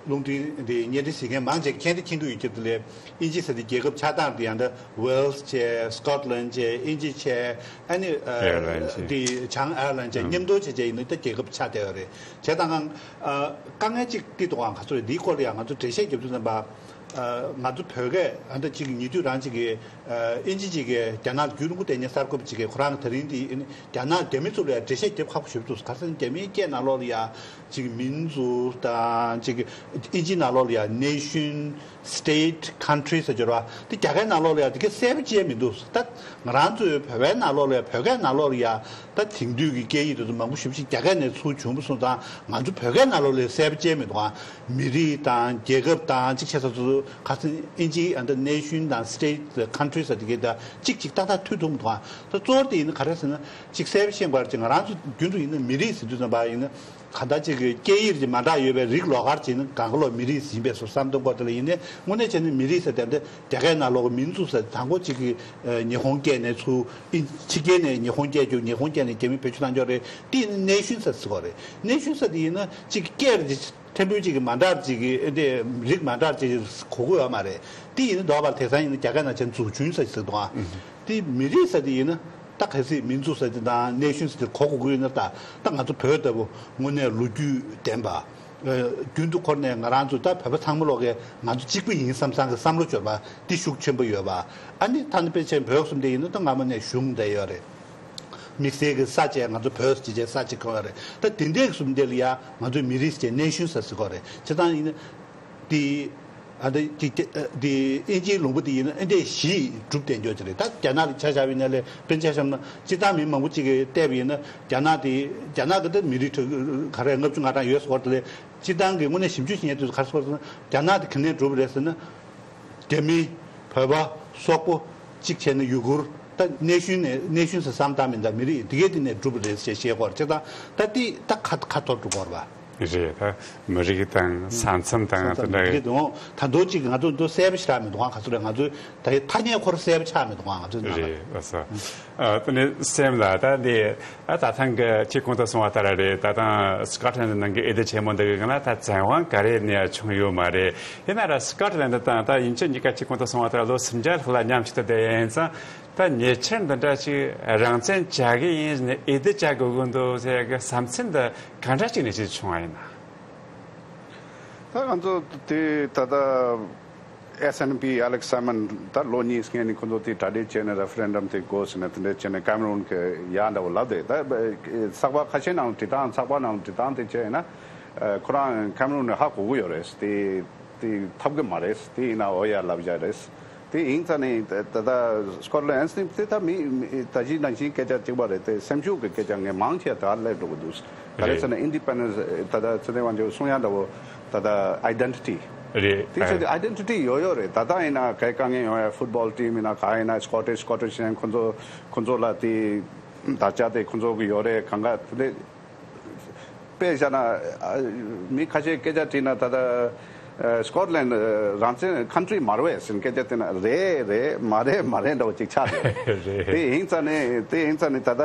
རླུང་འཕྲིན་འདི་བརྙན་འཕྲིན་གཟིགས་མཁན་མང་ཆེ་མཁྱེན་འདི་མཁྱེན་གི་ཡོད་ཀྱི་འདུག་ལེ། དབྱིན་ཇི་ཟེར་དེ་རྒྱལ་ཁབ་ཆགས་སྟངས་འདི་ཡང་འདི་ཝེལ་སི་བྱས། སི་ཀོཊ་ལན་ཌི་བྱས། དབྱིན་ཇི་བྱས། ཨ་ནི་ཨ་ཨའི་ལན་ཌི་བྱས། འདི་བྱང་ཨའི་ལན་ཌི་བྱས། ཨང་། མཉམ་དུ་བྱས་བྱས་ཡིན་ན་ད་རྒྱལ་ཁབ་ཆགས་བསྡད་ཡོད་རེད། བྱས་ཙང་ཨ་དཀའ་ངལ་ཅིག་འདི་འདུག་ཨང་། ག་ཚོད་རེད། འདིའི་སྐོར་ལ་ཡང་ང་ཚོ་འགྲེལ་བཤད་རྒྱབ་དུས་ཙམ་པ། ཨ་ང་ཚོ་བོད་སྐད་ཨ་འདྲ་ཅིག་ཉེ་དུས་རང་ཅིག་གི་ཨ་དབྱིན་ཇི་ཅིག་གི་རྒྱ་ནག་རྒྱུན་རིང་པོ་བསྡད་མཁན་གསར་འགོད་པ་ཅིག་གིས་ཁོ་རང་གི་ད་རིང་འདི་རྒྱ་ནག་རྒྱ་མི་ཚོ་ལ་ཡང་འགྲེལ་བཤད་རྒྱབ་ཁག་པོ་ཞེ་པོ་འདུག་ག་རེ་ཟེར་ན་རྒྱ་མིའི་སྐད་ནང་ལོགས་ལ་ཡང་ཅིག་མིན་ཛུ་དང་ཅིག་དབྱིན་ཇིའི་ནང་ལོགས་ལ་ཡང་ནེ་ཤན། སི་ཊེ་ཊི། ཀན་ཊི་རི་ཟེར་གྱི་རེད་བ། དེ་རྒྱ་སྐད་ནང་ལོགས་ལ་ཡང་དེ་ག་གསལ་པོ་བྱས་མི་འདུག་ད་ང་རང་ཚོའི་བོད་པའི་ནང་ལོགས་ལ་ཡང་བོད་སྐད་ནང་ལོགས་ལ་ཡང་ད་དེང་དུས་ཀྱི་སྐད་ཡིག་དེ་ཚོ་མང་པོ་ཞེ་པོ་ཅིག་རྒྱ་སྐད་ནས་ཚུར་བྱུང་བ་སོང་ཙང་ང་ཚོ་བོད་སྐད་ནང་ལོགས་ལ་གསལ་པོ་བྱས་མི་འདུག་ཨ། མི་རིགས་དང་རྒྱལ་ཁབ་དང་ཅིག་བྱས་ཙང་ཚོ་ཁ་སང་དབྱིན་ཇིའི་ཨ་ད་ནེ་ཤན་དང་སི་ཊེ་ཊི་དང་ཀན་ཊི་རི་ཟེར་དེ་གའི་ད་ཅིག་ཅིག་ཏག་ཏག་མཐུད་ཐུབ་མི་འདུག་ཨ། ད་གཙོ་བོ་དེ་ཡིན་ན་ག་རེ་ཟེར་ན་ཅིག་གསལ་པོ་ཤེས་པར་ཅིག་ང་རང་ཚོ་རྒྱུན་དུ་ཡིན་ན་མི་རིགས་ཟེར་དུས་ཙམ་པ་ཡིན་ན། གང་ལྟར་ཅིག་གི་སྐད་ཡིག་ཅིག་མ་འདྲ་ཡོད་པའི་རིགས་ལོགས་ཀར་བྱས་ན་གང་ག་ལོག་མི་རིགས་ཡིན་པའི་བཟོ་བསམ་བློ་འཁོར་དེ་ལ་ཡིན་ནའི་དངོས་གནས་བྱས་ན་མི་རིགས་ཟེར་དེ་འདི་རྒྱ་སྐད་ནང་ལོགས་ཀྱི་མིན་ཛུ་ཟེར་དང་པོ་ཅིག་གི་ཨ་ཉི་ཧོང་སྐད་ནས་ཚུར་ཨིན་ཕྱི་རྒྱལ་ནས་ཉི་ཧོང་སྐད་བསྒྱུར། ཉི་ཧོང་སྐད་ནས་རྒྱ་མི་བེད་སྤྱོད་གཏང་ཕྱོགས་རེད། དེ་ཡིན་ན་ནེ་ཤན་ཟེར་ཟེར་གོ་རེད། ནེ་ཤན་ཟེར་དེ་ཡིན་ན་ཅིག་སྐད་རེད་ཅིག་ཕྲན་བུ་ཅིག་གི་མ་འདྲ་ཅིག་གི་ཨེ་འདི་རིགས་མ་འདྲ་ཅིག་གོ་གི་ཡོད་མ་རེད། དེ་ཡིན་ན་འདོགས་པར་དེང་སང་ཡིན་ན་རྒྱ་སྐད་ནང་བྱས་ན་族群ཟེར་ཟེར་འདུག་ཨ། དེ་མི་རིགས་ཟེར་དེ་ཡིན་ན། ད་གལ་སྲིད་མིན་ཛུ་ཟེར་དེ་དང་ནེ་ཤན་ཟེར་དེ་གོ་དགོས་ཀྱི་ཡོད་ན། ད་ད་ང་ཚོ་བོད་ལྟ་བུ་དངོས་གནས་ལོ་རྒྱུས་ལྡན་པ། ཨ་རྒྱུན་དུ་འཁོར་ནས་ང་རང་ཚོ་ད་བོད་པ་ཚང་མ་ལོག་གི་ང་ཚོ་གཅིག་པུ་ཡིན་བསམ་བསམ་གི་བསམ་བློ་འབྱོར་བ་འདི་ཤུགས་ཆེན་པོ་ཡོད་པ། ཨ་ནི་ད་ནི་དཔེ་ཆ་བོད་གསུམ་དེ་ཡིན་ན་ད་སྔ་མོ་ནས་བཞུགས་བསྡད་ཡོད་རེད། དམིགས་བསལ་གྱི་ས་བཅད་ང་ཚོ་བོད་ཟེར་བྱས་ས་བཅད་གང་ཡོད་རེད། ད་དེ་འདྲའི་གསུམ་དེ་ལ་ཡ་ང་ཚོའི་མི་རིགས་ཟེར་ནེ་ཤན་ཟེར་ཟེར་གོ་རེད། བྱས་ཙང་ཡིན་ན་དེ། ཨ་འདི་ཅིག་དེ་ཨ་འདི་དབྱིན་ཇིའི་ལུང་པ་དེ་ཡིན་ན་ཨ་འདི་བཞི་གྲུབ་བསྡད་འཇོག་ཅིག་རེད། ད་རྒྱ་ནག་ལ་ཆ་བཞག་པ་ཡིན་ན་ལས་དཔེར་ཆ་བཞག་ན་སྤྱིར་བཏང་མི་མང་པོ་ཅིག་གིས་བལྟས་པ་ཡིན་ན་རྒྱ་ནག་དེ་རྒྱ་ནག་གི་ད་མི་རིགས་ཁྲི་ག་རེ་ལྔ་བཅུ་ང་གྲངས་ཡོད་ཟེར་གོ་རེད་དེ་ལས་སྤྱིར་བཏང་གི་དངོས་གནས་ཞིབ་འཇུག་བྱེད་མཁན་དེ་ཚོ་ག་རེ་ཟེར་གོ་རེད་ཟེར་ན། རྒྱ་ནག་དེ་ག་ནས་གྲུབ་པ་རེད་ཟེར་ན། རྒྱ་མི། བོད་པ། སོག་པོ། གཅིག་བྱས་ན་ཡུ་གུར། ད་ནེ་ཤན་ནས་ནེ་ཤན་ཟེར་བསམ་བཏང་མིན་ད་མི་རིགས་དེ་གའི་དེ་ནས་གྲུབ་པ་རེད་ཟེར་བཤད་ཀྱི་ཡོད་རེད། བྱས་ཙང་ད་དེ་ད་ཁ་ཁ་ཐོར་འགྲོ་གི་རེད་པ། རེད། ད་མི་རིགས་དང་ས་མཚམས་དང་དེ་འདྲ་ཡོད། དེ་དང་ད་མདོ་གཅིག་ང་ཚོ་མདོ་གསལ་པོ་ཞེ་དྲག་མི་འདུག་ག་ག་ཚོད་རེད། ང་ཚོའི་ད་ཐ་སྙད་ཁོ་རང་གསལ་པོ་ཆགས་མི་འདུག་ག་ང་ཚོའི་ནང་ལ། རེད། ལགས་སོ། ཨ་དེ་ནས་སེམས་ལ་ད་འདི་ཨ་ད་ཐེངས་ཀྱི་ཁྱེད་གོང་དུ་གསུངས་པ་ལྟར་རེད། ད་ཐེངས་སི་ཀོ་ཊི་ལན་ཌི་ནང་གི་འོས་བསྡུ་ཆེན་མོ་འདི་གི་ནང་ད་བཙན་དབང་ག་རེ་ནས་བྱུང་ཡོད་མ་རེད། ཡིན་ན་ར་སི་ཀོ་ཊི་ལན་ཌི་དང་ད་དབྱིན་ཇི་གཉིས་ཀ་ཁྱེད་གོང་དུ་གསུངས་པ་ལྟར་ལོ་སུམ་བརྒྱ་ལྷག་ལ་མཉམ་གཅིག་ཏུ་བསྡད་ཡིན་ཙང་། ད་ཉེ་ཆར་འདི་འདྲ་ཅིག་རང་བཙན་བྱ་གི་ཡིན་ནས་འོས་བསྡུ་བྱ་དགོས་ཀྱི་འདུག་ཟེར་ཡ་གི་བསམ་ཚུལ་འདི་ག་འདྲ་ཅིག་ནས་ཅིག་བྱུང་བ་ཡིན་ན། ད་ང་ཚོ་དེ་ད་ལྟ་ཨེས་ཨེན་པི་ཨ་ལེག་སི་སཱ་མན་ད་ལོ་གཉིས་སྔོན་ནས་ཁོ་ཚོ་དེ་གྲ་སྒྲིག་བྱས་ནས་རེ་ཕ་རན་ཌམ་དེ་དགོས་ཟེར་ནས་དེ་འདྲ་བྱས་ནས་ཀེ་མ་རུན་གྱི་ཡ་འདྲ་བོ་ལབ་དེ། ད་ཚགས་པར་ཁ་ཤས་ནང་ལ་བྲིས་སྟངས་ཚགས་པར་ནང་ལ་བྲིས་སྟངས་དེ་བྱས་ན་ཁོ་རང་ཀེ་མ་རུན་ནས་ཧ་གོ་གི་ཡོད་རེད། དེ་དེ་ཐབས་ཀྱི་མ་རེད། དེ་ཡིན་ན་འོ་ཡ་ལབ་བཞག་རེད། དེ་ཡིན་ཙང་ནི་ད་ད་ལྟ་སྐོར་ལེན་ཨན་སི་ནི་དེ་ད་མི་མི་ད་གཞི་ནང་བཞིན་སྐད་ཆ་གཅིག་པ་རེད། དེ་སེམས་ཤུགས་ཀྱི་སྐད་ཆ་ངས་མང་ཆེ་ད་སླེབས་འགྲོ་གི་འདུག་ག་རེ་རེད། ཟེར་ན་ཨིན་ཌི་པེན་ཌེན་སི་ད་ལྟ་ཚེ་བརྟན་དབང་ཕྱུག་གསུང་ཡ་འདྲ་བོ་ད་ལྟ་ཨའི་ཌེན་ཊི་ཊི་རེད། དེ་ཆེད་དུ་ཨའི་ཌེན་ཊི་ཊི་ཡོད་ཡོད་རེད། ད་ལྟ་ཡིན་ན་ག་ག་ངས་ཡོང་ཡ་ཕུཊ་བོལ་ཊིམ་ཡིན་ན་ག་ཡིན་ན་སྐོ་ཊིཤ་སྐོ་ཊིཤ་ཡིན་ཁོ་ཚོ་ཁོ་ཚོ་ལ་དེ་དར་ཆ་དེ་ཁོ་ཚོ་གི་ཡོད་རེད། གང་ག་དེ་འདྲ་དཔེ་བཞག་ན་ཨ་མི་ཁ་ཤས་སྐད་ཆ་དྲིས་ན་ད་ལྟ་ཨ་སྐོཊ་ལེན་རང་བཙན་ཁན་ཊི་རི་མ་རེད་ཟེར་སྐད་ཆ་དྲིས་ན་རེད་རེད་མ་རེད་མ་རེད་འདྲ་བོ་ཅིག་ཆགས་ཡོད་རེད། རེད། དེ་ཡིན་ཙང་ནས་དེ་ཡིན་ཙང་ནས་ད་ལྟ་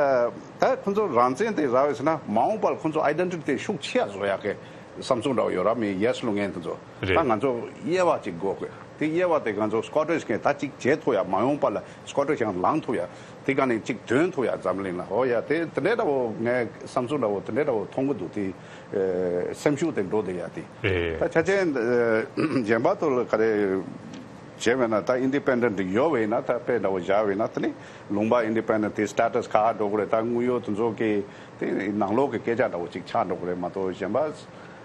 ད་ཁོ་ཚོ་རང་བཙན་དེ་རག་ཡོད་ཟེར་ན་མ་འོངས་པར་ཁོ་ཚོ་ཨའི་ཌེན་ཊི་ཊི་དེ་ཤུགས་ཆེ་བཟོ་ཡག་གི་བསམ་ཚུལ་འདྲ་བོ་ཡོད་ར། མི་ཡེ་སི་ལབ་མཁན་དེ་ཚོ། རེད། ད་ང་ཚོ་དབྱེ་བ་ཅིག་དགོས་དགོས། དེ་དབྱེ་བ་དེ་ང་ཚོ་སྐོ་ཊིཤ་མཁན་ད་ཅིག་བྱེད་ཐུབ་ཡ། མ་འོངས་པ་ལ་སྐོ་ཊིཤ་ཡང་ལངས་ཐུབ་ཡ། དེ་ག་ནས་ཅིག་ཐོན་ཐུབ་ཡ། འཛམ་གླིང་ལ། འོ་ཡ། དེ་དེ་འདྲའི་འདྲ་བོ་ངས་བསམ་ཚུལ་འདྲ་བོ་དེ་འདྲའི་འདྲ་བོ་མཐོང་གི་འདུག་དེ་ཨེ་སེམས་ཤུགས་དེ་འགྲོ་བསྡད་ཡ་དེ། རེད། ད་ཆ་ཅན་ཨེ་གཞན་པ་ཚོ་ལ་ག་རེ་བྱས་པས་ན་ད་ཨིན་ཌི་པེན་ཌེན་ཊི་ཡོད་པས་ན་ད་དཔེ་འདྲ་བོ་བཞག་པས་ན་དེ་ནི་ལུང་པ་ཨིན་ཌི་པེན་ཌེན་ཊི་དེ་སི་ཊེ་ཊས་ག་འགྲོ་གི་རེད། ད་དངོས་ཡོད་དེ་ཚོ་གི་དེ་ནང་ལོགས་ཀྱི་སྐད་ཆ་འདྲ་བོ་ཅིག་ཆགས་འགྲོ་གི་རེད་མ་གཏོགས་གཞན་པ།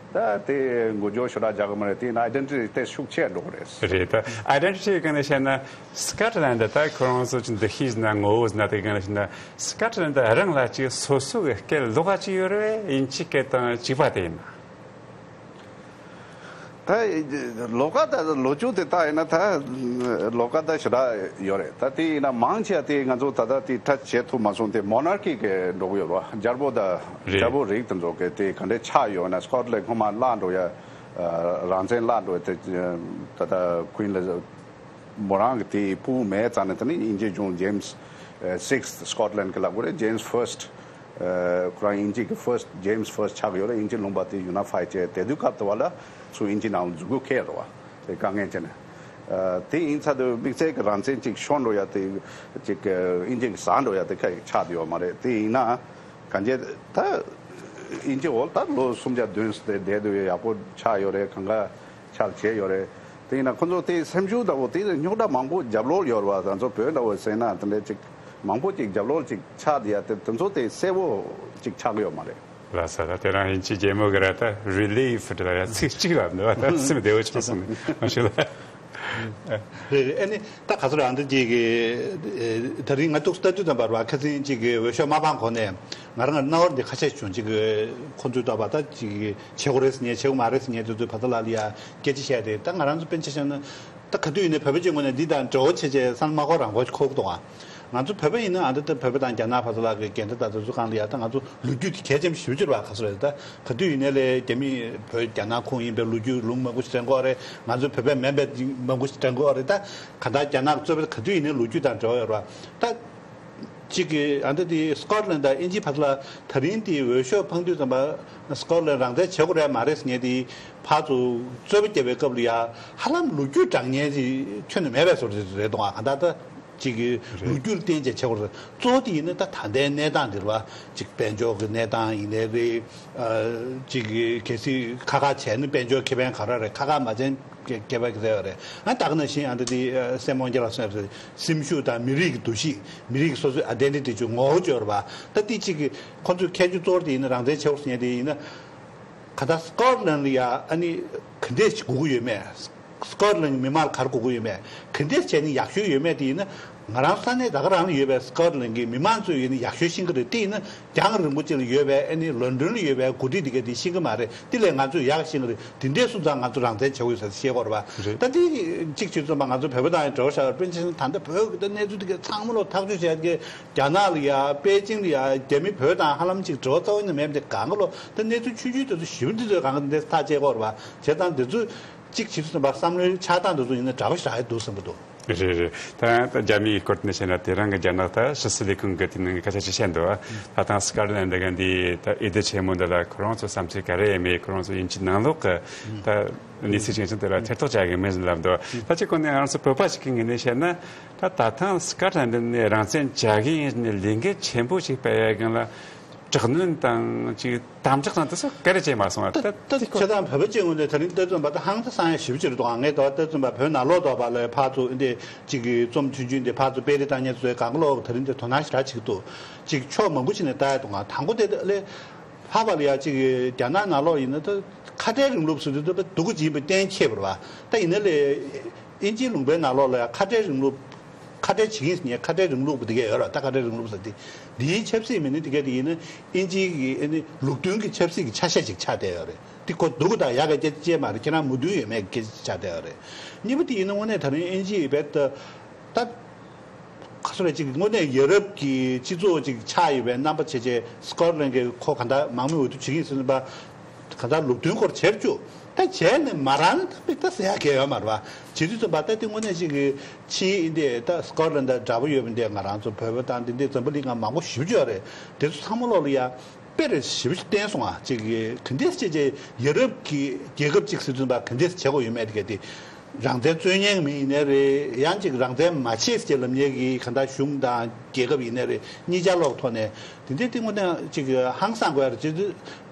ད་དེ་འགོ་འཇོག་ཞོ་ར་རྒྱག་གི་མ་རེད། དེ་ན་ཨའི་ཌེན་ཊི་ཊི་དེ་ཤུགས་ཆེ་འགྲོ་གི་རེད། རེད། ད་ཨའི་ཌེན་ཊི་ཊི་གི་ནས་བཤད་ན་སི་ཀོ་ཊི་ལན་ཌི་ད་ཁོ་རང་ཚོ་ཆེད་འདུ་ཤེས་ན་ངོ་བོ་ཟིན་ན་དེ་གི་ནས་བཤད་ན་སི་ཀོ་ཊི་ལན་ཌི་རང་ལ་ཅིག་སོ་སོ་གི་སྐད་ལོགས་ཀ་ཅིག་ཡོད་རེད། དབྱིན་ཇི་སྐད་དང་གཅིག་པ་དེ་ཡིན་ན། ད་ལོགས་ཀ་ད་ལོ་རྒྱུས་དེ་ད་ཡིན་ན་ད་ལོགས་ཀ་ད་ཞེ་དྲག་ཡོད་རེད། ད་དེ་ཡིན་ན་མང་ཆེ་བ་དེ་ང་ཚོ་ད་ལྟ་དེ་ད་བྱེད་ཐུབ་མ་སོང་། དེ་མོ་ནར་ཀི་གི་འགྲོ་གི་ཡོད་རེད་བ། རྒྱལ་པོ་ད་རེད། རྒྱལ་པོ་རིགས་དེ་ཚོ་གི་དེ་ག་འདྲས་ཆགས་ཡོད་ན་སི་ཀོ་ཊི་ལན་ཌི་སྔོན་མ་བརླག་འགྲོ་ཡ། རང་བཙན་བརླག་འགྲོ་ཡ་དེ་ད་ལྟ་ཀུན་ལ་མོ་རང་གི་དེ་ཕྲུ་གུ་མེད་ཙང་ནས་དེ་ནི་དབྱིན་ཇི་གཞུང་ཇེམ་སི་སིག་སི་ཐི་སི་ཀོ་ཊི་ལན་ཌི་གི་ལབ་དགོས་རེད། ཇེམ་སི་ཕར་སི་ཊི། ཁོ་རང་དབྱིན་ཇི་གི་ཕར་སི་ཊི་ཇེམ་སི་ཕར་སི་ཊི་ཆགས་ཡོད་རེད། དབྱིན་ཇི་ལུང་པ་དེ་ཡུ་ནི་ཕའི་བྱས། དེ་དུས་སྐབས་དེ་བ་ལ་ཚུར་དབྱིན་ཇི་ནང་ལ་འཛུལ་དགོས་ཁེལ་རེད་བ། དེ་དཀའ་ངལ་བྱས་ནས། དེ་ཡིན་ཚར་དུས་དམིགས་བསལ་གྱི་རང་བཙན་ཅིག་ཤོར་འགྲོ་ཡ་དེ་ཅིག་དབྱིན་ཇི་གི་ཟ་འགྲོ་ཡ་དེ་ཁ་ཆགས་བསྡད་ཡོད་མ་རེད། དེ་ཡིན་ན་གང་ཅི་ད་དབྱིན་ཇི་འོག་ད་ལོ་སུམ་བརྒྱ་བདུན་ཙམ་དེ་བསྡད་དུས་ཡག་པོ་ཆགས་ཡོད་རེད། གང་ག་ཆགས་བྱས་ཡོད་རེད། དེ་ཡིན་ན་ཁོ་ཚོ་དེ་སེམས་ཤུགས་འདྲ་བོ་དེ་རྙོག་དྲ་མང་པོ་རྒྱབ་ལོགས་ཡོད་རེད་བ། ང་ཚོ་བོད་འདྲ་བོ་ཟེར་ན་དེ་འདྲ་ཅིག་མང་པོ་ཅིག་རྒྱབ་ལོགས་ཅིག་ཆགས་བསྡད་ཡ་དེ་དེ་ཚོ་དེ་གསལ་བོ་ཅིག་ཆགས་ཡོད་མ་རེད། ལགས་སོ། ད་དེ་རིང་དབྱིན་ཇིའི་རྒྱལ་མོ་གི་ར་ད་རི་ལི་ཕ་འདྲ་ཡ་ཚིག་གཅིག་ལ་འདུག་ད་སེམས་བདེ་བོ་ཆགས་སོང་ནི་མ་ཤེས་ལ། རེད་རེད། ཨ་ནི་ད་ག་ཚོད་རང་འདི་གཅིག་གི་ད་རིང་ང་ཏོག་ཙམ་ལྟ་དུས་ཙམ་པར་བ་ཁ་སང་གཅིག་གི་འོས་ཤོག་མ་འཕངས་གོང་ནས་ང་རང་ལ་རྣ་བར་འདི་ཁ་ཤས་བྱུང་། གཅིག་གི་ཁོང་ཚོས་ལྟ་བ་ད་གཅིག་གི་བྱེད་དགོས་རེད་ཟེར་ཉན་བྱེད་དགོས་མ་རེད་ཟེར་ཉན་དེ་ཚོས་ཕ་ཚ་ལ་ལ་ཡ་སྐད་ཆ་བཤད་དེ། ད་ང་རང་ཚོ་སྤུན་མཆེད་བཤད་ན་ད་ག་དུས་ཡིན་ནའི་བོད་པ་གཅིག་ངོས་ནས་འདི་དང་འབྲེལ་བ་བྱེད་བྱེད་བསམ་མ་ཁོ་རང་ཁོ་ཁོག་གཏོང་ང་། ང་ཚོ་བོད་པ་ཡིན་ན་ཨ་འདི་ལྟ་བོད་པ་དང་རྒྱ་ནག་བར་དུ་ལ་གི་འགལ་ཟླ་དང་དེ་ཚོ་སྒང་ལ་ཡ་ད་ང་ཚོ་ལོ་རྒྱུས་དེ་གལ་ཆེན་པོ་ཞེ་པོ་ཅིག་རེད་བ། ག་ཚོད་རེད་ད། ག་དུས་ཡིན་ནའི་ལས་རྒྱ་མི་བོད་རྒྱ་ནག་ཁོངས་ཡིན་པའི་ལོ་རྒྱུས་ལུང་མང་པོ་ཞིག་དྲན་གི་ཡོད་རེད། ང་ཚོ་བོད་པས་མིན་པའི་མང་པོ་ཞིག་དྲན་གི་ཡོད་རེད། ད་ག་ད་རྒྱ་ནག་གི་རྩོད་པ་ག་དུས་ཡིན་ནའི་ལོ་རྒྱུས་དང་འབྲེལ་བ་ཡོད་རེད་བ། ད་གཅིག་གི་ཨ་འདི་དེ་སི་ཀོཊ་ལན་ཌི་དང་དབྱིན་ཇི་བར་དུ་ལ་ད་རིང་དེ་འོས་ཤོག་འཕངས་དུས་ཙམ་པ་སི་ཀོཊ་ལན་ཌི་རང་བཙན་བྱེད་དགོས་རེད་མ་རེད་ཟེར་ཉན་དེ་ཕར་ཚུར་རྩོད་པ་བརྒྱབ་པའི་སྐབས་ལ་ཡ་ཧ་ལམ་ལོ་རྒྱུས་དྲང་ཉན་ཅིག་ཁྱོན་ནས་མེད་པའི་བཟོ་འདྲ་རེད་འདུག་ཨ་ག་ད་ད། གཅིག་གི་རེད། ལོ་རྒྱུས་ལ་བརྟེན་བྱས་བྱེད་དགོས་རེད། གཙོ་བོ་དེ་ཡིན་ན་ད་ད་ལྟའི་གནས་སྟངས་འདི་རེད་བ། གཅིག་དཔལ་འབྱོར་གྱི་གནས་སྟངས་ཡིན་ནའི་རེད། ཨ་གཅིག་གི་གལ་སྲིད་ཁ་ཁ་བྱས་ན་དཔལ་འབྱོར་ཁེ་ཕན་ག་རེ་རེད། ཁ་ཁ་མ་བྱས་ན་ཁེ་ཁེ་ཕན་ག་རེ་རེད། ཨ་ད་ག་ནང་བཞིན་ཨ་འདི་དེ་ཨ་སྲས་མོ་སྐྱབས་ལགས་གསུངས་པའི་སེམས་ཤུགས་དང་མི་རིགས་ཀྱི་འདུ་ཤེས། མི་རིགས་ཀྱི་སོ་སོའི་ཨའི་ཌེན་ཊི་ཊི་བྱུང་ངོ་བོ་བཅོས་རེད་བ། ད་དེ་གཅིག་གི་ཁོ་ཚོའི་ཁྱད་ཆོས་གཙོ་བོ་དེ་ཡིན་ན་རང་བཙན་བྱེད་དགོས་ཟེར་མཁན་དེ་ཡིན་ན། ག་ད་སི་ཀོཊ་ལན་ཌི་ལ་ཡ་ཨ་ནི་ག་འདྲས་ཞིག་དགོས་ཀྱི་ཡོད་མེད། སི་ཀོཊ་ལན་ཌི་གི་མི་མང་ལ་ག་རེ་དགོས་ཀྱི་ཡོད་མེད། ག་འདྲས་བྱས་ནས་ཡག་ཤོས་ཡོད་མེད་དེ་ཡིན་ན། ང་རང་ས་གནས་ད་ག་རང་ལ་ཡོད་པའི་སི་ཀོཊ་ལན་ཌི་གི་མི་མང་ཚོས་ཡིན་ན་ཡག་ཤོས་ཤེས་ཀྱི་རེད། དེ་ཡིན་ན་རྒྱང་རིང་པོ་ཅིག་ལ་ཡོད་པའི་ཨ་ནི་ལོན་ཌོན་ལ་ཡོད་པའི་འགོ་ཁྲིད་དེ་གས་དེ་ཤེས་ཀྱི་མ་རེད། དེ་ལས་ང་ཚོས་ཡག་ཤེས་ཀྱི་རེད། དེ་འདྲས་སོང་ཙང་ང་ཚོ་རང་བཙན་བྱེད་དགོས་ཟེར་བཤད་ཀྱི་ཡོད་རེད་པ། རེད། ད་དེ་གཅིག་བྱས་ཙམ་པ་ང་ཚོ་བོད་པ་དང་ཡང་འབྲེལ་བ་བཞག་པ་དཔེ་ཆ་ད་ལྟ་བོད་ཀྱི་ད་གནས་ཚུལ་དེ་གས་ཚང་མ་ལོ་ཐག་གཅོད་བྱས་ཀྱི། རྒྱ་ནག་ལ་ཡ་པེ་ཅིང་ལ་ཡ་རྒྱ་མི་བོད་དང་ཧ་ལམ་ཅིག་འབྲེལ་བ་རྩ་བ་ནས་མེད་པ་དེ་གང་ག་ལོ། ད་གནས་ཚུལ་ཆུང་ཆུང་དེ་ཚོ་ཞིབ་འདི་ཚོས་གང་ག་འདི་ཐག་བཅད་ཀྱི་ཡོད་རེད་པ། བྱས་ཙང་འདི་ཚོ་གཅིག་བྱེད་ཚུལ་ཙམ་པ་བསམ་བློའི་ཆགས་སྟངས་འདི་ཚོ་ཡིན་ན་འདྲ་པོ་ཞིག་རག་ཡ་འདུག་བསམ་གྱི་འདུག་རེད་རེད། ད་ད་རྒྱ་མིའི་སྐོར་དེ་ནས་བཤད་ན་དེ་རིང་གི་རྒྱ་ནག་ད་ཕྱི་སྲིད་ལས་ཁུངས་ཀྱི་དེ་ནང་གི་སྐད་ཆ་ཅིག་བཤད་འདུག་ད་ཐེངས་སི་ཀོཊ་ལན་ཌི་གི་འདི་ད་འོས་བསྡུ་ཆེན་མོ་འདི་ལ་ཁོ་རང་ཚོ་བསམ་ཚུལ་ག་རེ་ཡོད་མེད། ཁོ་རང་ཚོ་དབྱིན་ཇི་ནང་ལོགས་ཀྱི་ད་གནས་ཚུལ་ཆེ་ཆུང་དེ་ལ་ཐེ་གཏོགས་བྱ་གི་མིན་ལབ་འདུག་ད་ཅིག་ཁོ་ནས་ང་རང་ཚོ་བོད་པ་ཞིག་གི་ངོས་ནས་བཤད་ན། ད་ད་ཐེངས་སི་ཀོཊ་ལན་ཌི་ནས་རང་བཙན་བྱ་གི་ཡིན་ནས་ལས་འགན་ཆེན་པོ་ཞིག་སྤེལ་ཡ་གི་ལ་དྲག་གནོན་དང་ཅིག་དམ་དྲག་དང་དེ་ཚོ་ག་རེ་བྱས་མ་སོང་བ། ད་ད་ད་ཁྱེད་རང་བོད་པ་གཅིག་ངོས་ནས་ད་རིང་ལྟ་ཙམ་པ་ད་ཧང་ད་སང་ཡ་ཞེ་པོ་ཅིག་རེད་འདུག་ཨ་ངས་ད་ལྟ་ཙམ་པ་བོད་ནང་ལོགས་ཐོག་པ་ལ་ཕར་ཚུར་འདི་གཅིག་གི་རྩོམ་ཆུང་ཆུང་འདི་ཕར་ཚུར་སྤེལ་རེས་བཏང་མཁན་ཚོའི་གང་ལོག་ད་རིང་འདི་དོ་སྣང་ཞེ་དྲག་བྱེད་ཀྱི་འདུག་གཅིག་ཕྱོགས་མང་པོ་ཞིག་ནས་ལྟ་ཡ་འདུག་ཨ་དང་པོ་དེ་ལས་ཕར་པ་ལ་ཡ་གཅིག་གི་རྒྱ་ནག་ནང་ལོགས་ཡིན་ན་ད་ཁ་བྲལ་རིང་ལུགས་སུ་འདི་ད་སྡུག་གུ་སྦྱིན་པའི་གཏན་འཁེལ་བ་རེད་པ། ད་ཡིན་ན་ལས། དབྱིན་ཇིའི་ལུང་པའི་ནང་ལོགས་ལ་ཡང་ཁ་བྲལ་རིང་ལུགས། ཁ་བྲལ་བྱེད་ཀྱིན་ཟེར་མཁན་ཁ་བྲལ་རིང་ལུགས་པ་དེ་གས་ཡོད་རེད། ད་ཁ་བྲལ་རིང་ལུགས་ཟེར་དེ་འདིའི་ཆབ་སྲིད་མི་སྣ་དེ་གས་དེ་ཡིན་ན་དབྱིན་ཇིའི་གི་ཨ་ནི་ལུགས་མཐུན་གྱི་ཆབ་སྲིད་ཀྱི་ཆ་ཤས་ཤིག་ཆགས་བསྡད་ཡོད་རེད། དེ་ཁོ་སྡུག་གི་དང་ཡག་གི་སྐད་ཆ་ཅིག་མ་རེད། ཁྱེད་རང་མོས་མཐུན་ཡོད་མེད་ཀྱི་སྐད་ཆ་ཆགས་བསྡད་ཡོད་རེད། གཉིས་པ་དེ་ཡིན་ན་དངོས་གནས་ད་རིང་དབྱིན་ཇི་ཡི་བེད་ད་ད། ཁ་སོ་རེ་གཅིག་དངོས་གནས་ཡ་རབས་ཀྱི་སྤྱི་ཚོགས་ཅིག་ཆགས་ཡོད་པའི་རྣམ་པ་བྱས་བྱས་སི་ཀོ་ཊ་ལན་གྱི་ཁོ་ག་འདྲ་མང་མོས་འོས་བསྡུ་བྱེད་ཀྱི་ཡིན་ཟེར་ན་པ། ག་འདྲ་ལུགས་མཐུན་སྐོར་བྱེད་བཅུག་ད་བྱས་ནས་མ་རང་ད་པིག་ད་ཟེར་ཡ་གལ་ཡོད་མ་རེད་པ། བྱེད་དུས་ཙམ་པ་ད་དེ་དངོས་གནས་ཅིག་གི་ཕྱིའི་ཨིན་དེ་ད་སི་ཀོ་ཊ་ལན་ད་འདྲ་པོ་ཡོད་པ་འདི་ང་རང་ཚོ་བོད་པ་དང་འདི་འདི་འཛམ་བུ་གླིང་ང་མང་པོ་ཞིབ་བཅོས་རེད། དེ་ཚོ་ཚང་མ་ལོག་ལ་ཡ། དཔེ་རེ་ཞིབ་ཞིབ་བསྟན་སོང་ཨ། ཅིག་གི་ག་འདྲས་བྱས་བྱས་ཡ་རབས་ཀྱི་རྒྱལ་ཁབ་ཅིག་ཟེར་དུས་པ་ག་འདྲས་བྱེད་དགོས་ཡོད་མེད་དེ་ག་དེ། རང་བཙན་རྩོད་མཁན་མི་ཡིན་ནའི་རེད། ཡང་ཅིག་རང་བཙན་མ་བྱེད་ཟེར་ལབ་མཁན་གྱི་ག་འདྲ་གཞུང་དང་རྒྱལ་ཁབ་ཡིན་ནའི་རེད། གཉིས་ཆ་ལོག་ཐོག་ནས་དེ་འདྲས་གཏིང་མོ་ནས་ཅིག་ཧང་སང་དགོས་ཡ་རེད། ཅིག་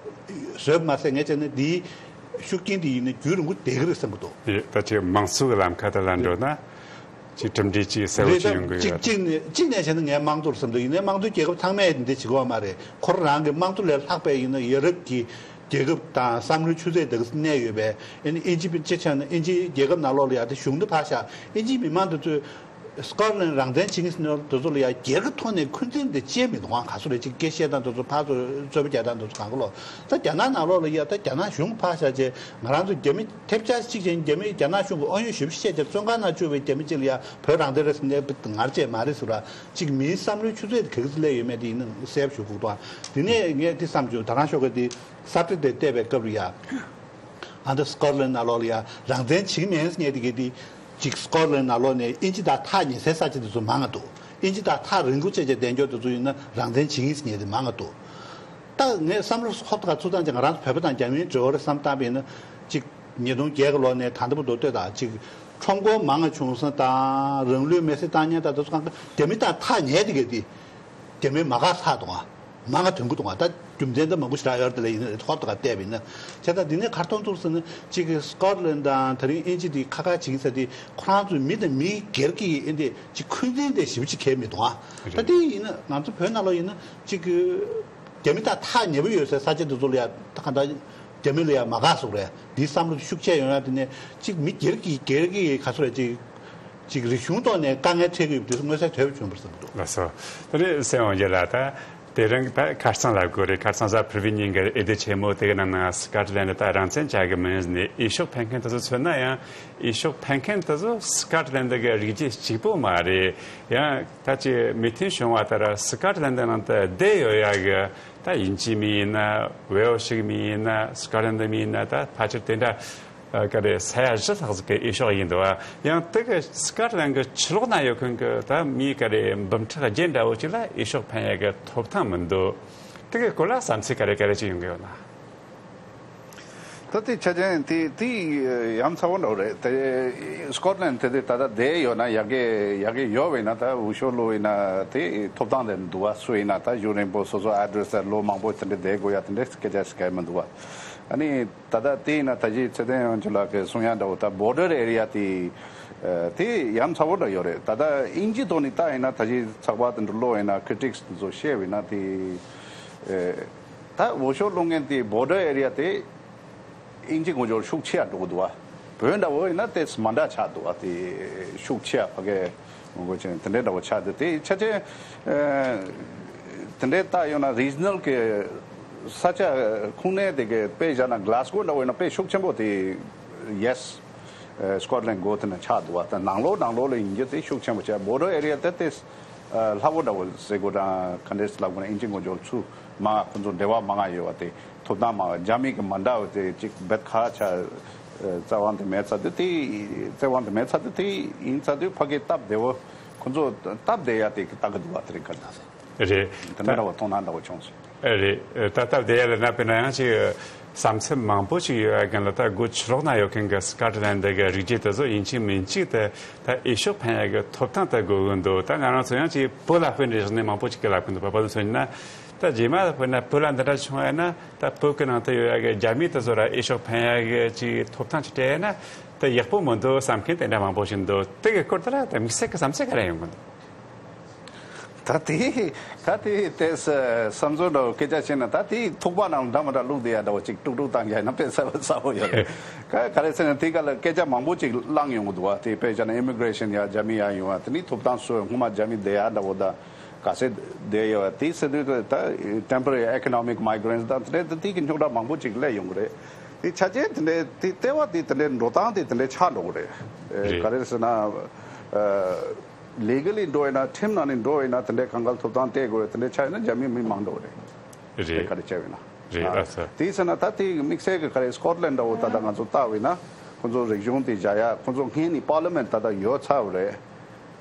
བཟོས་མ་ཟད་ངས་བྱས་ན་འདིའི་ཤུགས་རྐྱེན་དེ་ཡིན་ན་རྒྱུན་རིང་པོ་བསྡད་ཀྱི་རེད་བསམ་གྱི་འདུག་དེ་ད་ཅིག་མང་གཙོ་གི་ལམ་ཁ་དེ་ལ་འགྲོ་ན། ཅིག་གྲུབ་འབྲས་ཅིག་གསལ་བོ་རེད། ཅིག་ཡོང་གི་གཅིག་ཡོད་རེད། གཅིག་ནས་གཅིག་ནས་བྱས་ན་ངས་དམངས་གཙོར་བསམ་འདུག་ཡིན་ནའི་དམངས་གཙོའི་རྒྱལ་ཁབ་ཚང་མས་འདི་འདྲ་བྱེད་ཀྱི་ཡོད་མ་རེད། ཁོ་རང་རང་གི་དམངས་གཙོ་ལས་ལྷག་པའི་ཡིན་ན་ཡ་རབས་ཀྱི་རྒྱལ་ཁབ་དང་བསམ་བློའི་ཆུ་ཚད་དེ་ག་གནས་ཡོད་པས། ཨ་ནི་དབྱིན་ཇི་པའི་སྤྱི་ཆ་ནས་དབྱིན་ཇིའི་རྒྱལ་ཁབ་ནང་ལོགས་ལ་ཡ་དེ་གཞུང་འདི་ཕར་བཞག་དབྱིན་ཇིའི་མི་མང་དེ་ཚོས་སི་ཀོ་ཊ་ལན་རང་བཙན་བྱེད་ཀྱི་ཟེར་མཁན་དེ་ཚོ་ལ་ཡ་སྒེར་གྱི་ཐོག་ནས་འཁོན་འཛིན་དེ་ཅི་ཡང་མི་འདུག་ཨང་། ག་ཚོད་རེད་ཅིག་སྐད་བཤད་སྟངས་དེ་ཚོ་ཕར་ཚུར་རྩོད་པ་རྒྱག་སྟངས་དེ་ཚོ་གང་ག་ལོ། ད་རྒྱ་ནག་ནང་ལོགས་ལ་ཡ་ད་རྒྱ་ནག་གཞུང་ཕར་བཞག་བྱས་ང་རང་ཚོ་རྒྱ་མི་ཐེབས་ཆག་གཅིག་ཅན་རྒྱ་མི་རྒྱ་ནག་གཞུང་གི་ཨང་ཡོད་ཞེ་པོ་བཤད་ཀྱང་བཙོན་ཁང་ནང་བཅུག་པའི་རྒྱ་མི་གཅིག་ལ་ཡ་བོད་རང་བཙན་རེད་ཟེར་ནས་ངར་བཅས་མ་རེད་ཟེར་ར། གཅིག་མིའི་བསམ་བློའི་ཆུ་ཚད་དེ་ག་གི་སླེབས་ཡོད་མེད་དེ་ཡིན་ན་གསལ་པོ་ཞུ་དགོས་དང་། དེ་ནས་ངས་དེ་བསམ་བྱུང་ད་རང་ཤོག་གི་དེ་ས་བཀྲ་དེ་བལྟས་པའི་སྐབས་ལ་ཡ། ཨ་ད་སི་ཀོ་ཊ་ལན་ནང་ལོགས་ལ་ཡ་རང་བཙན་བྱེད་ཀྱི་མེད་ཟེར་ནས་དེ་གི་དེ། གཅིག་སི་ཀོ་ཊ་ལན་ནང་ལོགས་ནས་དབྱིན་ཇི་དང་ཐག་ཉེ་སའི་ས་ཆ་དེ་ཚོ་མང་ང་འདུག་དབྱིན་ཇི་དང་ཐག་རིང་པོ་བྱས་བྱས་བསྡད་མཁན་དེ་ཚོ་ཡིན་ན་རང་བཙན་བྱེད་ཀྱི་ཟེར་ནས་དེ་མང་ང་འདུག་ད་ངས་བསམ་བློ་ཧོབ་ཏེ་ཚུར་བཏང་བྱས་ང་རང་ཚོ་བོད་པ་དང་རྒྱ་མིའི་འབྲེལ་བ་རེ་བསམ་བཏང་བ་ཡིན་ན་གཅིག་ཉིས་སྟོང་བརྒྱད་གི་ལོ་ནས་ད་ལྟ་བར་དུ་ལྟོས་དང་གཅིག་ཁྲོམ་སྐོར་མང་ང་བྱུང་ས་དང་རང་ལུས་མེར་སྲེག་བཏང་མཁན་དང་དེ་ཚོ་གང་ག་རྒྱ་མི་དང་ཐག་ཉེ་དེ་གས་དེ་རྒྱ་མི་མ་དགའ་ཚར་འདུག་ཨ། མང་ང་དོན་གྱི་འདུག་ཨ། ད་རྒྱུ་མཚན་ད་མང་པོ་ཞིག་རག་ཡོད་རེད། དེ་ལ་ཡིན་ན་རེད། ཧོབ་ཏེ་བལྟས་པ་ཡིན་ན་བྱས་ད་འདི་ནས་ག་རེ་མཐོང་ཐུབ་ཟེར་ན་གཅིག་གི་སི་ཀོ་ཊ་ལན་དང་ད་རིང་དབྱིན་ཇི་དེ་ཁ་ཁ་བྱེད་ཀྱི་ས་དེ་ཁོ་རང་ཚོའི་མི་དང་མི་སྒེར་གྱི་ཨེ་འདི་གཅིག་འཁོན་འཛིན་དེ་ཞེ་པོ་ཅིག་གས་མི་འདུག་ཨ། ད་དེ་ཡིན་ན་ང་ཚོ་བོད་ནང་ལོགས་ཡིན་ན་གཅིག་གི་རྒྱ་མི་དང་ཐག་ཉེ་པོ་ཡོད་སའི་ས་ཆ་དེ་ཚོ་ལ་ཡ་ད་ག་འདྲ་རྒྱ་མི་ལ་ཡ་མ་དགའ་སོགས་རེད། འདིའི་བསམ་བློ་ཤུགས་ཆེ་ཡོང་ཡ་དེ་ནས་གཅིག་མི་སྒེར་གྱི་སྒེར་གྱི་ག་ཚོད་རེད་གཅིག་གཅིག་རིག་གཞུང་ཐོག་ནས་དཀའ་ངལ་འཕྲད་ཀྱི་ཡོད་པ་དེ་ཚོ་མངོན་གསལ་དོད་པོ་བྱུང་བར་བསམ་འདུག་ལགས་སོ། དེ་ནས་སྲིད་དབང་སྒེར་ལགས་ད་དེ་རིང་ད་ཁ་སང་ལབ་དགོས་རེད། ཁ་སང་གཟའ་ཕུར་བུའི་ཉིན་གྱི་ཨེ་ཌི་ཆེན་མོ་དེ་གི་ནང་ན་སི་ཀོ་ཊ་ལན་ད་རང་བཙན་བྱ་གི་མིན་ནས་འོས་ཤོག་འཕེན་མཁན་དེ་ཚོ་མཚོན་ན་ཡང་འོས་ཤོག་འཕེན་མཁན་དེ་ཚོ་སི་ཀོ་ཊ་ལན་གི་རིགས་རྒྱུད་གཅིག་པོ་མ་རེད། ཡང་ད་ཅི་མོས་མཐུན་བྱུང་བ་ལྟར་སི་ཀོ་ཊ་ལན་ནང་དུ་བསྡད་ཡོད་ཡ་གི་ད་དབྱིན་ཇི་མི་ཡིན་ན་ཝེལ་ཤི་གི་མི་ཡིན་ན་སི་ཀོ་ཊ་ལན་མི་ཡིན་ན་ད་ཕལ་ཆེར་དེ་འདྲ་ག་རེ་ས་ཡ་བཞི་ལྷག་ཟིག་གི་འོས་ཤོག་ཡིན་འདུག་ཡང་དེ་གི་སི་ཀོ་ཊ་ལན་གི་ཕྱི་ལོགས་ན་ཡོད་མཁན་གི་ད་མི་ག་རེ་འབུམ་ཕྲག་བརྒྱད་འདྲ་བོ་ཅིག་ལ་འོས་ཤོག་འཕེན་ཡ་གི་ཐོབ་ཐང་མི་འདུག་དེ་གི་སྐོར་ལ་བསམ་ཚུལ་ག་རེ་ག་རེ་ཅིག་ཡོང་གི་ཡོད་ན། ད་དེ་ཆ་ཅན་དེ་དེ་ཡ་མཚན་པོ་འདྲ་བོ་རེད། དེ་སི་ཀོ་ཊ་ལན་དེ་དེ་ད་ལྟ་བསྡད་ཡོད་ན་ཡ་གི་ཡ་གི་ཡོད་པ་ཡིན་ན་ད་འོས་ཤོག་བླུགས་ཡིན་ན་དེ་ཐོབ་ཐང་དེ་འདུག་བ། སུ་ཡིན་ན་ད་ཡུན་རིང་པོ་སོ་སོ་ཨེ་ཌི་རེ་སི་ལོ་མང་པོ་དེ་འདྲ་བསྡད་དགོས་ཡ་དེ་འདྲ་སྐད་ཆ་ཞིག་གས་མི་འདུག་བ། ཨ་ནི་ད་ལྟ་དེ་ཡིན་ན་ད་གཞི་ཚེ་བརྟན་དབྱངས་ཅན་ལགས་ཀྱིས་གསུང་ཡ་འདྲ་བོ་ད་བོ་ཌར་ཨེ་རི་ཡ་དེ་དེ་ཡ་མཚན་པོ་འདྲ་ཡོད་རེད། ད་ལྟ་དབྱིན་ཇི་ཐོག་ནས་ལྟ་ཡིན་ན་ད་གཞི་ཚགས་པར་དེ་འདྲ་ཀློག་ཡིན་ན་ཀི་རི་ཊིག་སི་དེ་ཚོ་བཤད་པ་ཡིན་ན་དེ། ད་འོས་ཤོག་བླུག་མཁན་དེ་བོ་ཌར་ཨེ་རི་ཡ་དེ་དབྱིན་ཇི་ངོས་ཕྱོགས་ཤུགས་ཆེ་ཡ་འགྲོ་གི་འདུག་བ། བོད་འདྲ་བོ་ཡིན་ན་དེ་མ་འདྲ་ཆགས་འདུག་བ། དེ་ཤུགས་ཆེ་ཡ་ཕ་གི་ངོ་རྒོལ་བྱེད་དེ་འདྲའི་འདྲ་བོ་ཆགས་འདུག་དེ་ཆ་ཆེ་དེ་འདྲའི་ལྟ་ཡོང་ན་རི་ཇི་ནལ་གི་ས་ཆ་ཁོངས་ནས་དེ་གི་དཔེ་བཞག་ན་གྷ་ལ་སྒོ་འདྲ་བོ་ཡིན་ན་དཔེ་ཤུགས་ཆེན་པོ་དེ་ཡེ་སི་སི་ཀོ་ཊ་ལན་གོ་དེ་ན་ཆགས་འདུག་བ། དེ་ནང་ལོགས་ནང་ལོགས་ལ་ཡིན་རྒྱུ་དེ་ཤུགས་ཆེན་པོ་ཆགས། བོ་ཌར་ཨེ་རི་ཡ་དེ་དེ། ལྷ་བོ་འདྲ་བོ་ཟེར་དགོས་དང་ག་འདྲས་ལབ་དགོས་ན་དབྱིན་ཇི་ངོ་སྦྱོར་ཚུལ་མང་ང་ཁོ་ཚོ་འབྲེལ་བ་མང་ང་ཡོད་པ་དེ་ཐོབ་ཐང་མང་ང་རྒྱ་མི་གི་མ་འདྲ་བ་དེ་གཅིག་རྦད་ཁ་ཆ་རྩ་བ་འདི་མེད་ཚ་དུས་དེ་རྩ་བ་འདི་མེད་ཚ་དུས་དེ་ཡིན་ཚ་དུས་ཕ་གི་སྟབས་བདེ་བོ་ཁོ་ཚོ་སྟབས་བདེ་ཡ་དེ་གི་ལྟ་གི་འདུག་བ། དེ་རིང་ཁ་ན་རེད། དེ་འདྲ་བ་མཐོང་སྣང་འདྲ་བོ་བྱུང་སོང་། རེད། ད་སྟབས་བདེ་ཡ་ལ་ན་དཔེར་ན་ཡང་ཅིག་བསམ་ཚུལ་མང་པོ་ཞིག་ཡོད་ཡ་གན་ལ་ད་སྒོ་ཕྱི་ལོགས་ན་ཡོད་མཁན་གི་སི་ཀོ་ཊ་ལན་གི་རིགས་རྒྱུད་དེ་ཚོ་ཡིན་གཅིག་མིན་གཅིག་དེ་ད་འོས་ཤོག་འཕེན་ཡ་གི་ཐོབ་ཐང་དེ་དགོས་ཀྱི་འདུག་ད་ང་རང་ཚོ་ཡང་ཅིག་བོད་ལ་དཔེ་འདྲ་བཞག་ནས་མང་པོ་ཅིག་གི་ལབ་ཀྱི་འདུག་བོད་པ་ཚོ་མཚོན་ན་ད་རྗེས་མ་དཔེར་ན་བོད་ལ་འདི་འདྲ་བྱུང་བ་ཡིན་ན་ད་བོད་ཀྱི་ནང་དུ་ཡོད་ཡ་གི་རྒྱ་མི་དེ་ཚོ་ར་འོས་ཤོག་འཕེན་ཡ་གི་ཅིག་ཐོབ་ཐང་ཅིག་སྤྲད་ཡ་ན་ད་ཡག་པོ་མི་འདུག་བསམ་མཁན་དེ་འདྲ་མང་པོ་ཞིག་འདུག་དེ་གི་སྐོར་དེ་ལ་ད་དམིགས་བསལ་གྱི་བསམ་ཚུལ་ག་རེ་ཡོང་གི་འདུག་ད་དེ་ད་དེ་དེ་བསམ་ཚུལ་འདྲ་བོ་སྐད་ཆ་བཤད་ན། ད་དེ་ཐུག་པ་ནང་འདྲ་མི་འདྲ་བླུགས་དེ་ཡ་འདྲ་བོ་ཅིག་དཀྲུག་དཀྲུག་བཏང་རྒྱུ་ཡིན་ན་དཔེ་གསལ་པོ་གསལ་པོ་ཡོད་རེད། ག་ག་རེ་ཟེར་ན་དེ་ག་ལ་སྐད་ཆ་མང་པོ་ཅིག་བསླངས་ཡོང་གི་འདུག་བ། དེ་དཔེ་བྱས་ན་ཨི་མི་གྷི་རེ་ཤན་ཡ་རྒྱ་མི་ཡ་ཡོང་བ། དེ་ནི་ཐོབ་ཐང་སོགས་སྔོན་མ་རྒྱ་མི་བསྡད་ཡ་འདྲ་བོ་དང་ག་ཚད་བསྡད་ཡོད་བ། དེ་ཟེར་དུས་ད་temporary economic migrants དང་དེ་འདྲ་དེ་གི་རྙོག་དྲ་མང་པོ་ཅིག་སླེབས་ཡོང་གི་རེད། དེ་ཆ་རྐྱེན་དེ་འདྲའི་དེ་ལྟེ་བ་དེ་དེ་འདྲའི་འགྲོ་སྟངས་དེ་དེ་འདྲའི་ཆགས་འགྲོ་གི་རེད། ཨེ། རེད། ག་རེ་ཟེར་ན། ཨ། ལི་གལ་ལི་འགྲོ་ཡིན་ན། ཁྲིམས་ནང་ནས་འགྲོ་ཡིན་ན་དེ་འདྲའི་གང་ག་ལ་ཐོབ་ཐང་སྤྲད་དགོས་རེད། དེ་འདྲའི་ཆ་ཡིན་ན་རྒྱ་མི་མི་མང་འགྲོ་གི་རེད། རེད། དེ་ག་རེ་བྱས་ཡིན་ན། རེད། ཨ། ཨ་ས། དེ་ཟེར་ན་ད་དེ་དམིགས་བསལ་གྱི་ག་རེ་སི་ཀོཊ་ལན་འདྲ་བོ་ད་ལྟ་ང་ཚོ་བལྟ་བས་ན། ཁོ་ཚོ་རིག་གཞུང་དེ་བཞག་ཡ། ཁོ་ཚོ་སྔོན་ནས་པར་ལི་མེན་ཊི་ད་ལྟ་ཡོད་ཚར་བ་རེད།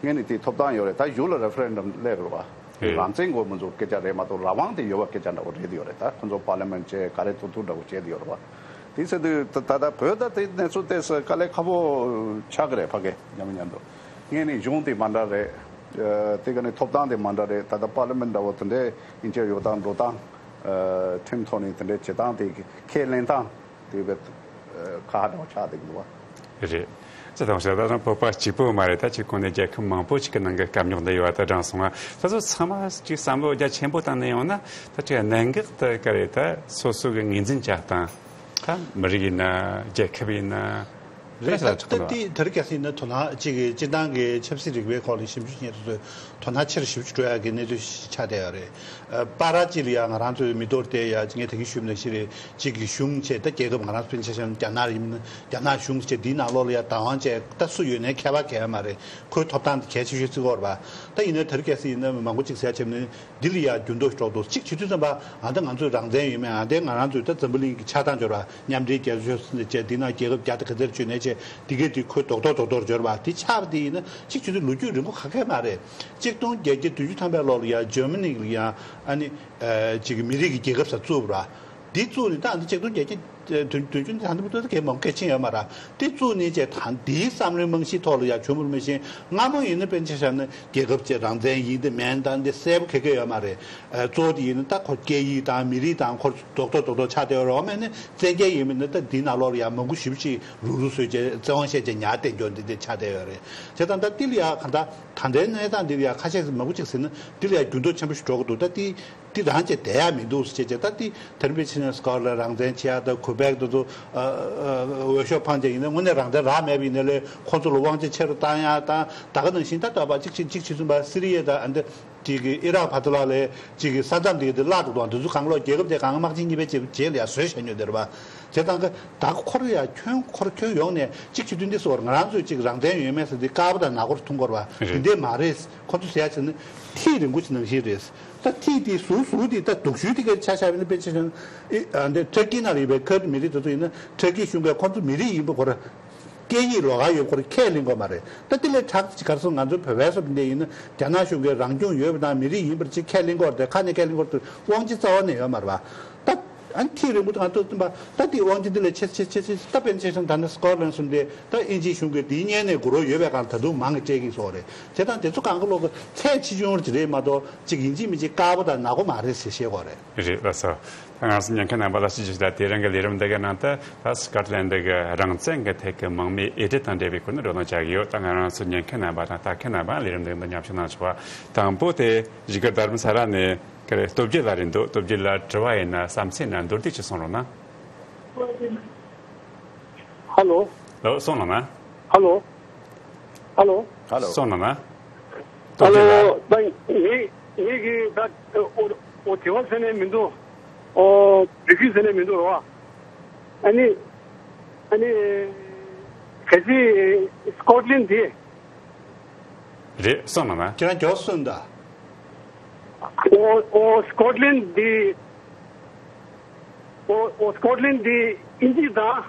སྔོན་ནས་དེ་ཐོབ་ཐང་ཡོད་རེད། ད་གཞུག་ལ་རེ་ཕ་རེན་ཌམ་སླེབས་རེད་བ། དེ་ཨེ། རང་བཙན་དགོས་མི་འདུག་སྐད་ཆ་རེད་མ་གཏོགས། རང་དབང་དེ་ཡོད་པ་སྐད་ཆ་འདྲ་བོ་རེད་ཡོད་རེད། ད་ཁོ་ཚོ་པར་ལི་མེན་ཊི་བྱས་ག་རེ་ཐུབ་ཐུབ་འདྲ་བོ་བྱས་དེ་ཡོད་རེད་བ། དེ་ཟེར་དུས་ད་ད་ད་བོད་ད་དེ་གནས་ཚུལ་དེ་ས་དཀའ་ལས་ཁག་པོ་ཆགས་ཀྱི་རེད། ཕ་གི་མཉམ་མཉམ་དུ། སྔོན་ནས་གཞུང་དེ་མ་འདྲ་རེད། ཨ། དེ་ག་ནས་ཐོབ་ཐང་དེ་མ་འདྲ་རེད། ད་ལྟ་པར་ལི་མེན་ཊི་འདྲ་བོ་དེ་འདྲའི་ཡིན་གྱི་ཡོད་སྟངས་འགྲོ་སྟངས། ཨ། ཁྲིམས་ཐོག་ནས་དེ་འདྲའི་བྱེད་སྟངས་དེ་ཁས་ལེན་སྟངས་དེ་བས་ཁ་ཧ་འདྲ་བོ་ཆགས་བསྡད་ཀྱི་འདུག་བ། རེད། ཅི་དང་ཞེ་ད་དང་བོད་པ་གཅིག་པུ་མ་རེད། ད་ཅིག་གོང་ནས་རྒྱལ་ཁབ་མང་པོ་ཅིག་གི་ནང་གི་སྐམ་རྙོག་འདི་ཡོད་བ་ད་དྲངས་སོང་ང་། ད་ཚོ་ཚང་མ་ཅིག་བསམ་བློ་རྒྱ་ཆེན་པོ་བཏང་ནས་ཡོང་ན། ད་ཅིག་གནད་འགག་ད་ག་རེ། ད་སོ་སོ་གི་ངོས་འཛིན་བྱ་སྟངས། ད་མི་རིགས་ཡིན་ན། རྒྱལ་ཁབ་ཡིན་ན། རེད། རེད་ད་ཟེར་ད་ཆོག་ན། དེ་དེ་རིང་ཁ་སང་ཡིན་ན་དོ་སྣང་ཅིག་སྤྱིར་བཏང་གི་ཆབ་སྲིད་རིག་པའི་སྐོར་ལ་ཞིབ་འཇུག་བྱེད་མཁན་དེ་ཚོས་དོ་སྣང་ཆེ་རུ་ཞིབ་འཇུག་འགྲོ་ཡག་གི་གནས་ཚུལ་ཞིག་ཆགས་བསྡད་ཡོད་རེད། ཨ། བར་ཅིག་ལ་ཡང་ང་རང་ཚོའི་མི་ཐོག་དེ་ཡ་ངས་ད་གིན་ཞུས་པ་ནང་བཞིན་རེད། ཅིག་གི་གཞུང་བྱས། ད་རྒྱལ་ཁབ་ང་རང་ཚོ་དཔེར་ན་ཆ་བཞག་ན་རྒྱ་ནག་ཡིན་ན། རྒྱ་ནག་གཞུང་བྱས་དེའི་ནང་ལོགས་ལ་ཡ་བདག་དབང་བྱས། ད་སུ་ཡོད་ནའི་ཁྱད་པར་གང་ཡང་མ་རེད། ཁོའི་ཐོབ་ཐང་དེ་གལ་ཆེ་ཤོས་བརྩི་གི་ཡོད་རེད་པ། ད་ཡིན་ནའི་དེ་རིང་ཁ་སང་ཡིན་ན་མང་པོ་ཅིག་ཟེར་བྱས་ནས། འདི་ལ་ཡང་འགྱུར་ལྡོག་ཤོག་འདུག་ཅིག་བྱེད་དུས་ཙམ་པ། ཨ། ད་ང་ཚོས་རང་བཙན་ཡོད་མེད། ཨ། ད་ང་རང་ཚོས་ད་འཛམ་བུ་གླིང་གི་ཆགས་སྟངས་འབྱོར་བ། མཉམ་འབྲེལ་རྒྱལ་ཚོགས་བྱས། འདི་ན་རྒྱལ་ཁབ་བརྒྱ་དང་ག་ཚོད་བྱོན་ནའི་བྱས། འདི་གའི་དེ་ཁོའི་རྡོག་རྡོག་རྡོག་རྡོག་འབྱོར་བ་དེ་ཆགས་པ་དེ་ཡིན་ན། ཅིག་བྱེད་དུས་ལོ་རྒྱུས་རིང་པོ་ག་གེ་མ་རེད། གཅིག་སྟོང་བརྒྱད་བརྒྱ་བདུན་ཅུ་ཐམ་པའི་ལོ་ལ་ཡང་འཇར་མ་ནི་ལ་ཡང་། ཨ་ནི། ཨ། ཅིག་མི་རིགས་ཀྱི་རྒྱལ་ཁབ་ཟེར་བཙུགས་པ་རེད། འདི་བཙུགས་ནས་ད་འདི་གཅིག་སྟོང་བརྒྱད་བརྒྱ་བདུན་བདུན་ཅུ་ནས་ད་འདི་མུ་མཐུད་དུ་གལ་མང་པོ་གལ་ཆེན་ཡོད་མ་རེད། དེ་བཙུགས་ནས་བྱས། ད་འདིའི་བསམ་བློའི་རྨང་གཞིའི་ཐོག་ལ་ཡང་བྱུང་བ་རེད། མ་གཞི་སྔ་མོ་ཡིན་ན་དཔེར་ན་ཆ་བཞག་ན་རྒྱལ་ཁབ་ཅིག་རང་བཙན་ཡིན་དང་མིན་དང་འདི་གསལ་པོ་ག་གེ་ཡོད་མ་རེད། ཨ། གཙོ་བོ་དེ་ཡིན་ན་ད་ཁོ་སྐད་ཡིག་དང་མི་རིགས་དང་ཁོ་རྡོག་རྡོག་རྡོག་རྡོག་ཆགས་བསྡད་ཡོད་རེད། འོ་མ་ནི་བཙན་རྒྱལ་ཡིན་མིན་ནི་ད་འདིའི་ནང་ལོགས་ལ་ཡང་མང་པོ་ཞེ་པོ་ཅིག་རུག་རུག་བཟོས་བྱས་བཙན་དབང་བཤད་བྱས་ཉར་བསྡད་རྒྱུ་འདི་འདི་ཆགས་བསྡད་ཡོད་རེད། བྱས་ཙང་ད་འདི་ལ་ཡང་གང་ལྟར་ད་ལྟའི་གནས་སྟངས་འདི་ལ་ཡང་ཁ་ཤས་མང་པོ་ཅིག་ཟེར་ན་འདི་ལ་ཡང་འགྱུར་ལྡོག་ཆེན་པོ་ཞིག་འགྲོ་གི་འདུག་ད་འདི། འདི་རང་བྱས་བསྡད་ཡ་མི་འདུག་ཟེར་བྱས་བྱས། ད་འདི་དེ་རིང་དཔེར་ན་ཆ་བཞག་ན་སི་ཀོཊ་ལན་རང་བཙན་བྱེད་ཡ། ད་ཁུ་བེག་དེ་ཚོ། ཨ། ཨ། འོས་ཤོག་འཕངས་བྱས་ཡིན་ན། དངོས་གནས་རང་བཙན་རག་མེད་པ་ཡིན་ན་ལས་ཁོང་ཚོ་ལ་དབང་ཆ་ཆེ་རུ་བཏང་ཡ་དང་། ད་ག་ནང་བཞིན་ད་ལྟ་བ་གཅིག་བྱེད་གཅིག་བྱེད་ཙམ་པ་སི་རི་ཡ་དང་། ཨ། འདི་གཅིག་གི་ཨི་རག་བར་དུ་ལ་ལས་གཅིག་གི་ས་མཚམས་དེ་ག་དེ་བརླག་འགྲོ་དང་། དེ་ཚོ་གང་ལོག་རྒྱལ་ཁབ་དེ་གང་དམག་ཆེན་གཉིས་པའི་རྗེས་རྗེས་ལ་ཡ་བཟོས་བཞག་མྱོང་དེ་རེད་པ། བྱས་ཙང་གི་ད་ཁོ་རང་ཡ་ཁྱོན་ཁོ་རང་ཁྱོན་ཡོངས་ནས་གཅིག་བྱེད་དུས་འདི་ཟེར་བ་རེད། ང་རང་ཚོས་གཅིག་རང་བཙན་ཡོད་མེད་ཟེར་དེ་དཀར་པོ་དང་ནག་པོར་མཐོང་གི་ཡོད་རེད་པ། རེད། དེ་འདྲས་མ་རེད། ཁོ་ཚོས་ཟེར་ཡ་བྱས་ན་ཐིག་རིང་པོ་ཞིག་ནང་བཞིན་རེད། ད་ཐིག་དེ་ཟུར་ཟུར་དེ་ད་སྡུག་ཤོས་དེ་ག་ཆ་བཞག་པ་ཡིན་ན། དཔེར་ན་ཆ་བཞག་ན། ཨི། ཨ། འདི་ཊར་ཀི་ནང་ལ་ཡོད་པའི་ཁུར་ཌི་མི་རིགས་དེ་ཚོ་ཡིན་ན། ཊར་ཀི་གཞུང་གིས་ཁོ་ཚོ་མི་རིགས་ཡིན་པ་ཁོ་རང་སྐད་ཡིག་ལོགས་ཀ་ཡོད་པ་ཁོ་རང་ཁས་ལེན་གྱི་ཡོད་མ་རེད། ད་དེ་ལས་དྲག་ཅིག་ག་རེ་ཟེར། ང་ཚོ་བོད་པ་ཚོ་འདི་ཡིན་ན་རྒྱ་ནག་གཞུང་གིས་རང་སྐྱོང་ཡོད་པ་དང་མི་རིགས་ཡིན་པར་ཅིག་ཁས་ལེན་གྱི་ཡོད་རེད་དེ། ཁ་ནས་ཁས་ལེན་གྱི་ཡོད་རེད་དེ། དབང་ཆ་རྩ་བ་ནས་ཡོད་མ་རེད་པ། ད། ཨ་ནི་ཐིག་རིང་པོ་དེ་ང་ཚོ་བཏོན་པ། ད་དེ་དབང་ཆ་འདི་ལས་ཆེ་ཆེ་ཆེ་ཆེ། ད་དཔེར་ན་ཆ་བཞག་ན་ད་ནི་སི་ཀོཊ་ལན་གསུམ་དེ་ད་དབྱིན་ཇིའི་གཞུང་གིས་དེའི་སྔོན་ནས་གོ་རོགས་ཡོད་པའི་སྒང་ལ་ད་དུང་མང་གི་སྤྲད་ཀྱི་ཡོད་རེད། བྱས་ཙང་དེ་ཚོ་གང་ག་ལོག་གི་ཚད་ཆེ་ཆུང་ཅིག་རེད་མ་གཏོགས། གཅིག་ཡིན་གཅིག་མིན་གཅིག་དཀར་པོ་དང་ནག་པོ་མ་རེད་ཟེར་བཤད་ཀྱི་ཡོད་རེད། རེད་ལགས་སོ། ད་ང་ཚོ་ཉན་མཁན་རྣམ་པ་ལ་ཞུ་རྒྱུ་ཞིག་ལ། དེ་རིང་གི་ལས་རིམ་འདི་གའི་ནང་དུ་ད་སི་ཀོཊ་ལན་འདི་གི་རང་བཙན་གྱི་ཐད་ཀྱི་དམག་མིའི་འོས་འབྲས་དང་འབྲེལ་བའི་སྐོར་ནས་བགྲོ་གླེང་བྱ་གི་ཡོད། ད་ང་རང་ཚོ་ཉན་མཁན་རྣམ་པ་དང་ལྟ་མཁན་རྣམ་པ་ལས་རིམ་འདི་གི་མཉམ་ཞུགས་གནང་ཆོག་པ། དང་པོ་དེ་བཞུགས་སྒར་རྡ་རམ་ས་ལ་ནས། ག་རེ། སྟོབས་རྒྱལ་ལགས་རེད་འདུག་སྟོབས་རྒྱལ་ལགས། དྲི་བ་ཡིན་ན་བསམ་ཚུལ་ཡིན་ན་མདོར་བསྡུས་ཅིག་གསུང་རོགས་གནང་། ཧ་ལོ། ལོ། གསུང་རོགས་གནང་། ཧ་ལོ། ཧ་ལོ། ཧ་ལོ། གསུང་རོགས་གནང་། ཧ་ལོ། སྟོབས་རྒྱལ་ལགས། ད་ངེད་ངེད་ཀྱིས་ད་འོ་འོ་དྲི་བ་ཟེར་ནས་མི་འདུག་འོ་འབོད་སྐུལ་ཟེར་ནས་མི་འདུག་རོ། ཨ་ནི་ཨ་ནི་གལ་སྲིད་སི་ཀོཊ་ལན་དེ། རེད། གསུང་རོགས་གནང་། ཁྱེད་རང་མགྱོགས་གསུངས་དང་། ཨོ་ཨོ་སི་ཀོཊ་ལན་འདི། ཨོ་ཨོ་སི་ཀོཊ་ལན་འདི་དབྱིན་ཇི་དང་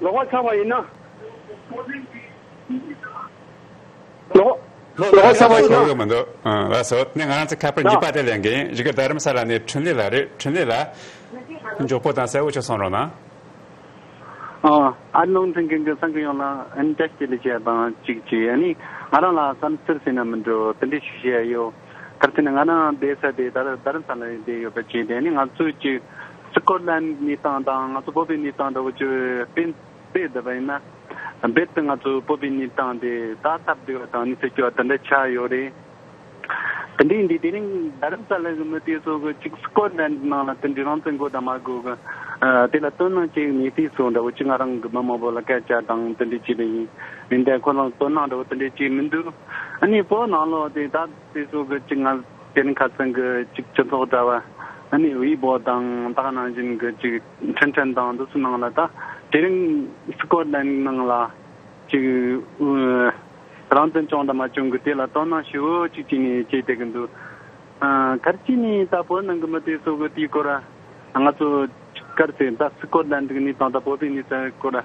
ལོགས་ཀ་ཆགས་པ་ཡིན་ན། ལོགས་ལོགས་ཀ་ཆགས་པ་ཡིན་ན། ཚོར་གི་མི་འདུག་ཨང་། ལགས་སོ། དེ་ནས་ང་རང་ཚོ་ཁ་པར་གཉིས་པ་དེ་ལེན་གི་ཡིན། བཞུགས་སྒར་རྡ་རམ་ས་ལ་ནས་འཕྲིན་ལས་ལགས་རེད། འཕྲིན་ལས་ལགས། མགྱོགས་པོ་དང་གསལ་བོ་ཅིག་གསུང་རོགས་གནང་། ཨ། ཨ་རི་རླུང་འཕྲིན་ཁང་གི་གསན་མཁན་ཡོངས་ལ་ཨ་ནི་བཀྲ་ཤིས་བདེ་ལེགས་ཞུ་ཡ་དང་གཅིག་བྱས། ཨ་ནི་ང་རང་ལ་བསམ་ཚུལ་ཟེར་ན་མི་འགྲོ། དེ་འདྲ་ཞུ་བྱེད་ཡ་ཡོད། ག་རེ་ཟེར་ན་ང་རང་བསྡད་ས་དེ་ད་རྡ་རམ་ས་ལ་བསྡད་ཡོད་པ་བྱས་ཏེ། ཨ་ནི་ང་ཚོས་ཅིག་སི་ཀོཊ་ལན་གནས་སྟངས་དང་ང་ཚོ་བོད་པའི་གནས་སྟངས་འདྲ་བོ་ཅིག་དཔེ་དཔེ་བསྡུར་བ་ཡིན་ན། རྦད་དེ་ང་ཚོ་བོད་པའི་གནས་སྟངས་དེ་ད་སྟབས་བདེ་བ་དང་ནི་ཟེར་རྒྱུ་བ་དེ་འདྲ་ཆགས་ཡོད་རེད། དེ་འདྲའི་འདི་དེ་རིང་རྡ་རམ་ས་ལ་གི་མི་དེ་ཚོ་གི་ཅིག་སི་ཀོཊ་ལན་ནང་ལ་དེ་འདྲའི་རང་བཙན་དགོས་དང་མ་དགོས་གི་ཨ་དེ་ལ་དོ་སྣང་བྱེད་མེད་དུས་སུ་འདྲ་བོ་ཅིག་ང་རང་གི་མི་མང་པོ་ལ་སྐད་ཆ་དང་དེ་འདྲའི་བྱས་ནས་ཡིན། ཡིན་དེ་ཁོ་རང་དོ་སྣང་འདྲ་བོ་དེ་འདྲའི་བྱས་མི་འདུག་ཨ་ནི་བོད་ནང་ལོགས་དེ་ད་དེ་ཚོ་གི་ཅིག་ང་དེ་རིང་ཁ་སང་གི་ཅིག་སྤྱི་ཚོགས་དྲ་བ་ཨ་ནི་ཝི་པོ་དང་ད་ག་ནང་བཞིན་གི་ཅིག་འཕྲིན་ཕྲན་དང་འདི་ཚོ་ནང་ལ་ད་དེ་རིང་སི་ཀོཊ་ལན་ནང་ལ། ཅིག་ཨུ། རང་བཙན་བྱུང་དང་མ་བྱུང་གི་དེ་ལ་དོ་སྣང་ཞེ་པོ་ཅིག་བྱས་ནས་བྱས་བསྡད་ཀྱི་འདུག་ཨ། ག་རེ་བྱས་ནས་ད་བོད་ནང་གི་མི་དེ་ཚོ་གི་དེའི་སྐོར་ང་ཚོ་ག་རེ་ཟེར། ད་སི་ཀོཊ་ལན་གྱི་གནས་སྟངས་དང་བོད་པའི་གནས་སྟངས་སྐོར་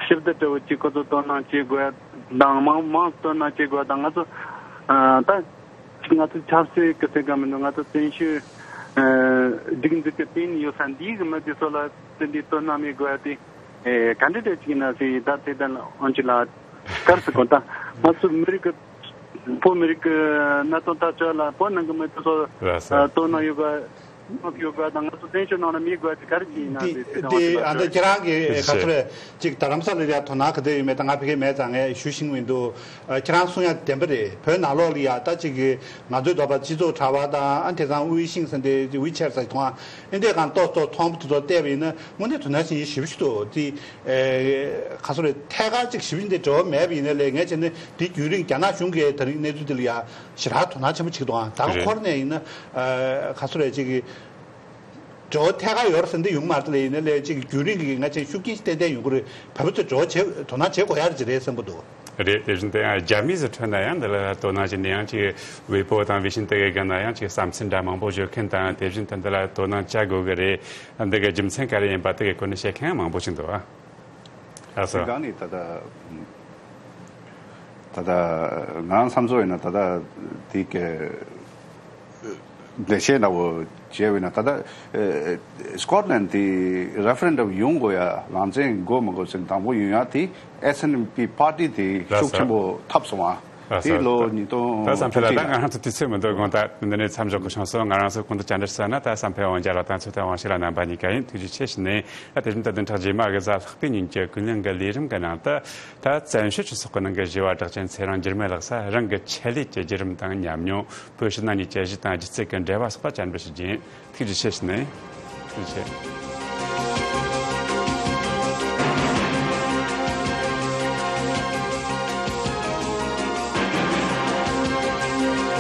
ཞིབ་ཏུ་དྲི་བ་ཅིག་ཁོ་ཚོ་དོ་སྣང་བྱེད་དགོས་དང་མང་མང་དོ་སྣང་བྱེད་དགོས་དང་ང་ཚོ་ཨ། ད་ཅིག་ང་ཚོ་ཆབ་སྲིད་ཀྱི་ཟེར་ག་མི་འདུག་ང་ཚོ་བཙན་བྱོལ་ཨ། སྒྲིག་འཛུགས་ཀྱི་སྟེང་ཡོད་ས་འདིའི་གི་མི་དེ་ཚོ་ལ་དེ་འདྲའི་དོ་སྣང་མེད་དགོས་ཏེ། ཨེ། ག་འདྲ་འདྲ་ཅིག་ཡིན་ན་ཟེར་ད་དེ་ལྟར་ཨོན་ཅི་ལ་གར་སི་གོ་ད་ང་ཚོ་མི་རིགས་ཀྱི་བོད་མི་རིགས་ཀྱི་གནད་དོན་ཐག་གཅོད་ལ་བོད་ནང་གི་མི་དེ་ཚོ་ར་ས། ཨ། དོ་སྣང་ཡོད་པ་མ་ཡོད་པ་དང་ང་ཚོ་བཙན་བྱོལ་ནང་ལ་མི་དགོས་ཅིག་ག་རེ་ཅིག་ཡིན་ན་འདི་ཟེར་དེ་འདི་ཨ་འདི་ཁྱེད་རང་གི་ཁ་ཐུག་རེད་ཅིག་རྡ་རམ་ས་ལ་ལ་དོ་སྣང་ག་འདྲ་ཡོད་མེད་ད་ང་ཕ་གི་མེད་ཙང་ངས་ཞུ་ཤེས་མི་འདུག་ཨ། ཁྱེད་རང་གསུང་ཡ་བདེན་པ་རེད། བོད་ནང་ལོགས་ལ་ཡ་ད་ཅིག་གི་ང་ཚོའི་འདོད་པ་སྤྱི་ཚོགས་དྲ་བ་དང་ཨ་དེ་ཚང་ཝི་ཤིང་ཟེར་འདི་ཝི་ཆེར་ཟེར་དང་། ཨེ་འདྲས་གང་ཏོག་ཏོག་མཐོང་བ་དེ་ཚོ་བལྟས་པ་ཡིན་ན་དངོས་གནས་དོ་སྣང་བྱེད་ཡུལ་ཞེ་པོ་ཞིག་འདུག་དེ་ཨེ་ག་ཚོད་རེད། ཐད་ཀར་ཅིག་ཞེ་པོ་ཅིག་འདི་འབྲེལ་བ་མེད་པ་ཡིན་ན་ལས་ངས་བྱས་ན་དེ་རྒྱུན་རིང་རྒྱ་ནག་གཞུང་གིས་ད་རིང་གནས་ཚུལ་འདི་ལ་ཡ་ཞེ་དྲག་དོ་སྣང་ཆེན་པོ་བྱེད་ཀྱི་འདུག་ཨང་། ད་ག་རེད། ཁོ་རང་ནས་ཡིན་ན་ཨེ་ག་ཚོད་རེད་ཅིག་གི་འབྲེལ་བ་ཐད་ཀར་ཡོད་རེད་ཟེར་འདི་ཡོང་མ་རེད་ལས་ཡིན་ན་ལས་ཅིག་གི་རྒྱུན་རིང་གི་ང་ཚོས་ཤུགས་རྐྱེན་ཏན་ཏན་ཡོང་གི་རེད། བོད་པ་ཚོས་འབྲེལ་བ་བྱེད་དོ་སྣང་བྱེད་དགོས་ཡ་རེད་ཅིག་རེད་བསམ་གྱི་འདུག་རེད། དེ་བཞིན་དུ་ཡང་རྒྱ་མིས་སུ་ཁྲོད་ན་ཡང་འདི་ལ་དོ་སྣང་བྱས་ནས་ཡང་ཅིག་ཝེ་པོ་དང་ཝེ་ཤིན་དེ་གའི་སྒང་ན་ཡང་ཅིག་བསམ་ཚུལ་འདྲ་མང་པོ་བརྗོད་མཁན་དང་དེ་བཞིན་དུ་འདི་ལ་དོ་སྣང་བྱ་དགོས་ཀྱི་རེད། འདི་གི་རྒྱུ་མཚན་ག་རེ་ཡིན་པ་དེ་གའི་སྐོར་ནས་བཤད་མཁན་ཡང་མང་པོ་ཞིག་འདུག་ཨ། ལགས་སོ། སྒང་ནས་ད་ལྟ་ད་ལྟ་ང་རང་བསམ་ཚོད་ཡིན་ན་ད་ལྟ་དེ་གའི་ལས་བྱེད་འདྲ་བོ་བྱས་པ་ཡིན་ན་ད་ལྟ་ཨེ་སི་ཀོཊ་ལན་དེ་རེ་ཕ་རན་ཌམ་ཡོང་དགོས་ཡ་རང་བཙན་དགོས་མི་དགོས་ཟེར་དང་པོ་ཡོང་ཡ་དེ་ཨེས་ཨེན་པི་པར་ཊི་དེ་ཤུགས་ཆེན་པོ་ཐོབ་སོང་བ། དེ་ལོ་ཉིས་སྟོང་ད་བསམ་འཕེལ་ལགས་ད་ང་རང་ཚོ་དུས་ཚོད་མི་འདུག་དགོངས་དག་འདི་ནས་མཚམས་འཇོག་གི་བྱུང་སོང་། ང་རང་ཚོ་གོང་དུ་བཅར་འདྲི་ཞུས་ན་ད་བསམ་འཕེལ་དབང་རྒྱལ་ལགས་དང་ཚོད་ལྟ་དབང་ཕྱུག་ལགས་རྣམ་པ་གཉིས་ཀ་ཡིན། ཐུགས་རྗེ་ཆེ་ཞུས་ནས་ད་དེ་བཞིན་དུ་བདུན་ཕྲག་རྗེས་མ་གི་གཟའ་ལྷག་པའི་ཉིན་གྱི་ཀུན་གླེང་གི་ལས་རིམ་གི་ནང་དུ་ད་བཙན་བྱོལ་སྤྱི་ཚོགས་ཀྱི་ནང་གི་བཞི་བ་གྲགས་ཅན་ཚེ་རིང་འགྱུར་མེད་ལགས་སུ་རང་གི་ཆེད་ལས་ཀྱི་བརྒྱུད་རིམ་དང་ཉམས་མྱོང་བོད་ཕྱི་ནང་གཉིས་ཀྱི་གཞིས་དང་སྒྱུ་རྩལ་གྱི་འབྲེལ་བ་སོགས་ལ་བཅར་འདྲི་ཞུ་རྒྱུ་ཡིན། ཐུགས་རྗེ་ཆེ་ཞུས་ནས། ཐུགས་རྗེ་ཆེ།